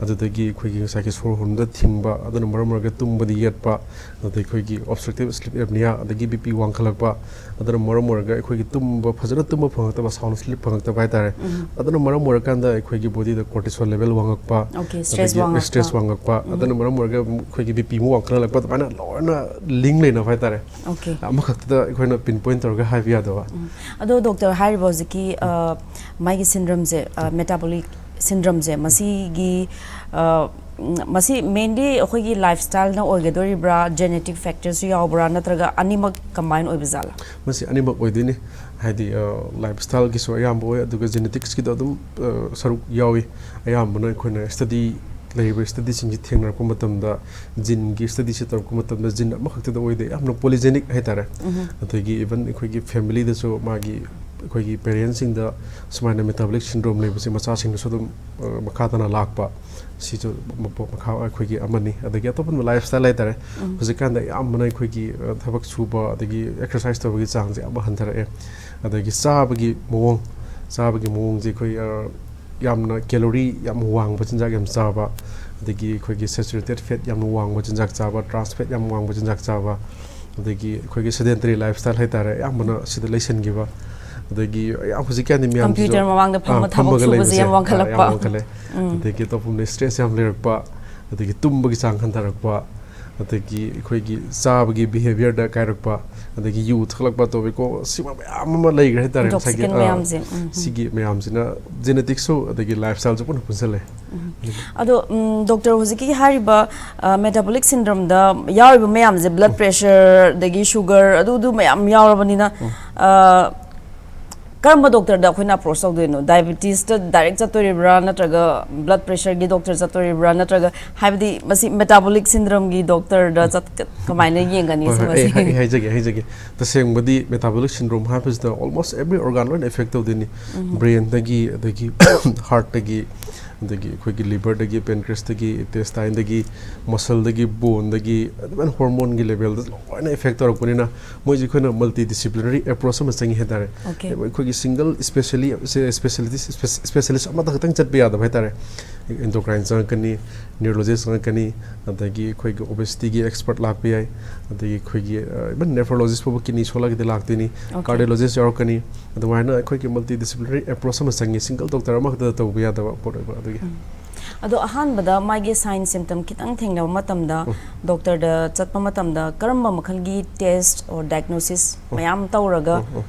ꯑꯗꯨꯗꯒꯤ ꯑꯩꯈꯣꯏꯒꯤ ꯉꯁꯥꯏꯒꯤ ꯁꯣꯔ ꯍꯣꯟꯕꯗ ꯊꯤꯡꯕ, ꯑꯗꯨꯅ ꯃꯔꯝ ꯑꯣꯏꯔꯒ ꯇꯨꯝꯕꯗꯤ ꯌꯦꯠꯄ, ꯑꯗꯩ ꯑꯩꯈꯣꯏꯒꯤ obstructive sleep apnea, ꯑꯗꯒꯤ BP ꯋꯥꯡꯈꯠꯂꯛꯄ, ꯑꯗꯨꯅ ꯃꯔꯝ ꯑꯣꯏꯔꯒ ꯑꯩꯈꯣꯏꯒꯤ ꯇꯨꯝꯕ, ꯐꯖꯅ ꯇꯨꯝꯕ ꯐꯪꯉꯛꯇꯕ, sound sleep ꯐꯪꯉꯛꯇꯕ ꯍꯥꯏꯇꯥꯔꯦ꯫ ꯑꯗꯨꯅ ꯃꯔꯝ ꯑꯣꯏꯔꯀꯥꯟꯗ ꯑꯩꯈꯣꯏꯒꯤ body ꯗ cortisol level ꯋꯥꯡꯉꯛꯄ, Okay, stress ꯑꯗꯒꯤ ꯋꯥꯡꯉꯛꯄ꯫ Stress ꯋꯥꯡꯉꯛꯄ, ꯑꯗꯨꯅ ꯃꯔꯝ ꯑꯣꯏꯔꯒ ꯑꯩꯈꯣꯏꯒꯤ BP ꯑꯃꯨꯛ ꯋꯥꯡꯈꯠꯂꯛꯄ, ꯑꯗꯨꯃꯥꯏꯅ ꯂꯣꯏꯅ link ꯂꯩꯅꯕ ꯍꯥꯏꯇꯥꯔꯦ꯫ Okay. ꯑꯃꯈꯛꯇꯗ ꯑꯩꯈꯣꯏꯅ pinpoint ꯇꯧꯔꯒ ꯍꯥꯏꯕ ꯌꯥꯗꯕ꯫ ꯑꯗꯣ doctor, ꯍꯥꯏꯔꯤꯕ ꯍꯧꯖꯤꯛꯀꯤ, ꯑ, ꯃꯥꯒꯤ syndrome ꯁꯦ, ꯑ, metabolic syndrome ꯁꯦ, ꯃꯁꯤꯒꯤ, ꯑ, ꯎꯝ, ꯃꯁꯤ mainly ꯑꯩꯈꯣꯏꯒꯤ lifestyle ꯅ ꯑꯣꯏꯒꯗꯣꯔꯤꯕ꯭ꯔꯥ, genetic factor ꯁꯨ ꯌꯥꯎꯕ꯭ꯔꯥ, ꯅꯠꯇ꯭ꯔꯒ ꯑꯅꯤꯃꯛ combine ꯑꯣꯏꯕ ꯖꯥꯠꯂꯥ? ꯃꯁꯤ ꯑꯅꯤꯃꯛ ꯑꯣꯏꯗꯣꯏꯅꯤ꯫ ꯍꯥꯏꯗꯤ, ꯑ, lifestyle ꯒꯤꯁꯨ ꯑꯌꯥꯝꯕ ꯑꯣꯏ, ꯑꯗꯨꯒ genetics ꯀꯤꯗ ꯑꯗꯨꯝ, ꯑ, ꯁꯔꯨꯛ ꯌꯥꯎꯏ꯫ ꯑꯌꯥꯝꯕꯅ ꯑꯩꯈꯣꯏꯅ study, ꯂꯩꯔꯤꯕ study ꯁꯤꯡꯁꯤ ꯊꯦꯡꯅꯔꯛꯄ ꯃꯇꯝꯗ, gene ꯒꯤ study ꯁꯤ ꯇꯧꯔꯛꯄ ꯃꯇꯝꯗ, gene ꯑꯃꯈꯛꯇꯗ ꯑꯣꯏꯗꯦ, ꯌꯥꯝꯅ polygenic ꯍꯥꯏꯇꯥꯔꯦ꯫ ꯑꯗꯒꯤ even ꯑꯩꯈꯣꯏꯒꯤ family ꯗꯁꯨ ꯃꯥꯒꯤ, ꯑꯩꯈꯣꯏꯒꯤ parents ꯁꯤꯡꯗ ꯁꯨꯃꯥꯏꯅ metabolic syndrome ꯂꯩꯕꯁꯦ ꯃꯆꯥꯁꯤꯡꯗꯁꯨ ꯑꯗꯨꯝ, ꯑ, ꯃꯈꯥ ꯇꯥꯅ ꯂꯥꯛꯄ, ꯁꯤꯁꯨ ꯃꯄꯣꯛ ꯃꯈꯥ ꯑꯩꯈꯣꯏꯒꯤ ꯑꯃꯅꯤ꯫ ꯑꯗꯒꯤ ꯑꯇꯣꯞꯄ lifestyle ꯍꯥꯏꯇꯥꯔꯦ꯫ ꯍꯧꯖꯤꯛꯀꯥꯟꯗ ꯑꯌꯥꯝꯕꯅ ꯑꯩꯈꯣꯏꯒꯤ, ꯑ, ꯊꯕꯛ ꯁꯨꯕ ꯑꯗꯒꯤ exercise ꯇꯧꯕꯒꯤ ꯆꯥꯡꯁꯦ ꯌꯥꯝ ꯍꯟꯊꯔꯛꯑꯦ꯫ ꯑꯗꯒꯤ ꯆꯥꯕꯒꯤ ꯃꯑꯣꯡ, ꯆꯥꯕꯒꯤ ꯃꯑꯣꯡꯁꯦ ꯑꯩꯈꯣꯏ, ꯑ, ꯌꯥꯝꯅ calorie ꯌꯥꯝ ꯋꯥꯡꯕ ꯆꯤꯟꯖꯥꯛ ꯌꯥꯝ ꯆꯥꯕ, ꯑꯗꯒꯤ ꯑꯩꯈꯣꯏꯒꯤ saturated fat ꯌꯥꯝꯅ ꯋꯥꯡꯕ ꯆꯤꯟꯖꯥꯛ ꯆꯥꯕ, trans fat ꯌꯥꯝ ꯋꯥꯡꯕ ꯆꯤꯟꯖꯥꯛ ꯆꯥꯕ, ꯑꯗꯒꯤ ꯑꯩꯈꯣꯏꯒꯤ sedentary lifestyle ꯍꯥꯏꯇꯥꯔꯦ, ꯑꯌꯥꯝꯕꯅ ꯁꯤꯗ ꯂꯩꯁꯟꯈꯤꯕ, ꯑꯗꯒꯤ ꯌꯥꯝ ꯍꯧꯖꯤꯛꯀꯥꯟꯗꯤ ꯃꯌꯥꯝꯁꯤꯁꯨ, Computer ꯃꯃꯥꯡꯗ ꯐꯝꯕ ꯑꯥ, ꯊꯕꯛ ꯐꯝꯃꯒ ꯁꯨꯕꯁꯦ ꯂꯩꯕꯁꯦ, ꯌꯥꯝ ꯑꯥ, ꯋꯥꯡꯈꯠꯂꯛꯄ꯫ ꯌꯥꯝ ꯋꯥꯡꯈꯠꯂꯦ꯫ ꯎꯝ꯫ ꯑꯗꯒꯤ ꯑꯇꯣꯞꯄ ꯁ꯭ꯇ꯭ꯔꯦꯁ ꯌꯥꯝ ꯂꯩꯔꯛꯄ, ꯑꯗꯒꯤ ꯇꯨꯝꯕꯒꯤ ꯆꯥꯡ ꯍꯟꯊꯔꯛꯄ, ꯑꯗꯒꯤ ꯑꯩꯈꯣꯏꯒꯤ ꯆꯥꯕꯒꯤ ꯕꯤꯍꯦꯕꯤꯌꯔꯗ ꯀꯥꯏꯔꯛꯄ, ꯑꯗꯒꯤ ꯌꯨ ꯊꯛꯂꯛꯄ, ꯇꯣꯕꯦꯀꯣ, ꯁꯤꯃ ꯃꯌꯥꯝ ꯑꯃ ꯂꯩꯈ꯭ꯔꯦ ꯍꯥꯏꯇꯥꯔꯦ꯫ ꯉꯁꯥꯏꯒꯤ, Intoxicant ꯑꯥ, ꯃꯌꯥꯝꯁꯦ, ꯎꯝ, ꯎꯝ꯫ ꯁꯤꯒꯤ ꯃꯌꯥꯝꯁꯤꯅ ꯖꯦꯅꯦꯇꯤꯛꯁꯁꯨ ꯑꯗꯒꯤ ꯂꯥꯏꯐ ꯁ꯭ꯇꯥꯏꯜꯁꯨ ꯄꯨꯟꯅ ꯄꯨꯟꯁꯤꯜꯂꯦ꯫ ꯑꯗꯣ, ꯎꯝ, ꯗꯣꯛꯇꯔ, ꯍꯧꯖꯤꯛꯀꯤ ꯍꯥꯏꯔꯤꯕ, ꯑ, ꯃꯦꯇꯥꯕꯣꯂꯤꯛ ꯁꯤꯟꯗ꯭ꯔꯣꯝꯗ ꯌꯥꯎꯔꯤꯕ ꯃꯌꯥꯝꯁꯦ, ꯕ꯭ꯂꯗ ꯄ꯭ꯔꯦꯁꯔ, ꯑꯗꯒꯤ ꯁꯨꯒꯔ, ꯑꯗꯨ ꯑꯗꯨ ꯃꯌꯥꯝ ꯌꯥꯎꯔꯕꯅꯤꯅ, ꯑ, ꯀꯔꯝꯕ ꯗꯣꯛꯇꯔꯗ ꯑꯩꯈꯣꯏꯅ ꯑꯦꯄ꯭ꯔꯣꯆ ꯇꯧꯗꯣꯏꯅꯣ? ꯗꯥꯏꯕꯤꯇꯤꯁꯇ ꯗꯥꯏꯔꯦꯛ ꯆꯠꯇꯣꯔꯤꯕ꯭ꯔꯥ, ꯅꯠꯇ꯭ꯔꯒ ꯕ꯭ꯂꯗ ꯄ꯭ꯔꯦꯁꯔꯒꯤ ꯗꯣꯛꯇꯔ ꯆꯠꯇꯣꯔꯤꯕ꯭ꯔꯥ, ꯅꯠꯇ꯭ꯔꯒ, ꯍꯥꯏꯕꯗꯤ, ꯃꯁꯤ ꯃꯦꯇꯥꯕꯣꯂꯤꯛ ꯁꯤꯟꯗ꯭ꯔꯣꯝꯒꯤ ꯗꯣꯛꯇꯔꯗ ꯆꯠꯀ-, ꯀꯃꯥꯏꯅ ꯌꯦꯡꯒꯅꯤ? ꯍꯣꯏ, ꯍꯣꯏ, ꯑꯩ ꯁꯤꯃꯁꯤ? ꯍꯥꯏ-, ꯑꯩ ꯍꯥꯏꯖꯒꯦ, ꯍꯥꯏꯖꯒꯦ꯫ ꯇꯁꯦꯡꯕꯗꯤ ꯃꯦꯇꯥꯕꯣꯂꯤꯛ ꯁꯤꯟꯗ꯭ꯔꯣꯝ ꯍꯥꯏꯕꯁꯤꯗ almost every organ ꯂꯣꯏꯅ ꯑꯦꯐꯦꯛ ꯇꯧꯗꯣꯏꯅꯤ꯫ ꯕ꯭ꯔꯦꯟꯗꯒꯤ, ꯑꯗꯒꯤ ꯍꯥꯔꯠꯇꯒꯤ, ꯑꯗꯒꯤ ꯑꯩꯈꯣꯏꯒꯤ ꯂꯤꯚꯔꯗꯒꯤ, ꯄꯦꯟꯀ꯭ꯔꯤꯌꯁꯇꯒꯤ, ꯏꯟꯇꯦꯁꯇꯥꯏꯟꯗꯒꯤ, ꯃꯁꯜꯗꯒꯤ, ꯕꯣꯟꯗꯒꯤ, ꯑꯗꯨꯃꯥꯏꯅ ꯍꯣꯔꯃꯣꯟꯒꯤ ꯂꯦꯚꯦꯜꯗ ꯂꯣꯏꯅ ꯑꯦꯐꯦꯛ ꯇꯧꯔꯛꯄꯅꯤꯅ, ꯃꯣꯏꯁꯦ ꯑꯩꯈꯣꯏꯅ ꯃꯜꯇꯤ ꯗꯤꯁꯤꯄ꯭ꯂꯤꯅꯔꯤ ꯑꯦꯄ꯭ꯔꯣꯆ ꯑꯃ ꯆꯪꯉꯤ ꯍꯥꯏꯇꯥꯔꯦ꯫ Okay. ꯑꯩꯈꯣꯏꯒꯤ ꯁꯤꯡꯒꯜ ꯏꯁꯄꯦꯁꯤꯌꯦꯂꯤꯁ, ꯏꯁꯄꯦꯁꯤꯌꯦꯂꯤꯁ ꯑꯃꯗ ꯈꯛꯇꯪ ꯆꯠꯄ ꯌꯥꯗꯕ ꯍꯥꯏꯇꯥꯔꯦ꯫ ꯑꯦꯟꯗꯣꯀ꯭ꯔꯥꯏꯟ ꯆꯪꯉꯛꯀꯅꯤ, ꯅ꯭ꯌꯨꯔꯣꯂꯣꯖꯤꯁ ꯆꯪꯉꯛꯀꯅꯤ, ꯑꯗꯒꯤ ꯑꯩꯈꯣꯏꯒꯤ ꯑꯣꯕꯦꯁꯤꯇꯤꯒꯤ ꯑꯦꯛꯁꯄꯔꯠ ꯂꯥꯛꯄ ꯌꯥꯏ, ꯑꯗꯒꯤ ꯑꯩꯈꯣꯏꯒꯤ, ꯑ, ꯏꯚꯟ ꯅꯦꯐ꯭ꯔꯣꯂꯣꯖꯤꯁ ꯐꯥꯎꯕ, ꯀꯤꯗꯅꯤ ꯁꯣꯛꯂꯒꯗꯤ ꯂꯥꯛꯇꯣꯏꯅꯤ, Okay. ꯀꯥꯔꯗꯤꯌꯣꯂꯣꯖꯤꯁ ꯌꯥꯎꯔꯛꯀꯅꯤ꯫ ꯑꯗꯨꯃꯥꯏꯅ ꯑꯩꯈꯣꯏꯒꯤ ꯃꯜꯇꯤ ꯗꯤꯁꯤꯄ꯭ꯂꯤꯅꯔꯤ ꯑꯦꯄ꯭ꯔꯣꯆ ꯑꯃ ꯆꯪꯉꯤ, ꯁꯤꯡꯒꯜ ꯗꯣꯛꯇꯔ ꯑꯃꯈꯛꯇꯗ ꯇꯧꯕ ꯌꯥꯗꯕ ꯄꯣꯠ ꯑꯣꯏꯕ ꯑꯗꯨꯒꯤ꯫ ꯑꯗꯣ, ꯑꯍꯥꯟꯕꯗ ꯃꯥꯒꯤ ꯁꯥꯏꯟ ꯁꯤꯝꯇꯝ ꯈꯤꯇꯪ ꯊꯦꯡꯅꯕ ꯃꯇꯝꯗ, ꯗꯣꯛꯇꯔꯗ ꯆꯠꯄ ꯃꯇꯝꯗ ꯀꯔꯝꯕ ꯃꯈꯜꯒꯤ ꯇꯦꯁ ꯑꯣꯔ ꯗꯥꯏꯒꯅꯣꯁꯤꯁ ꯃꯌꯥꯝ ꯇꯧꯔꯒ,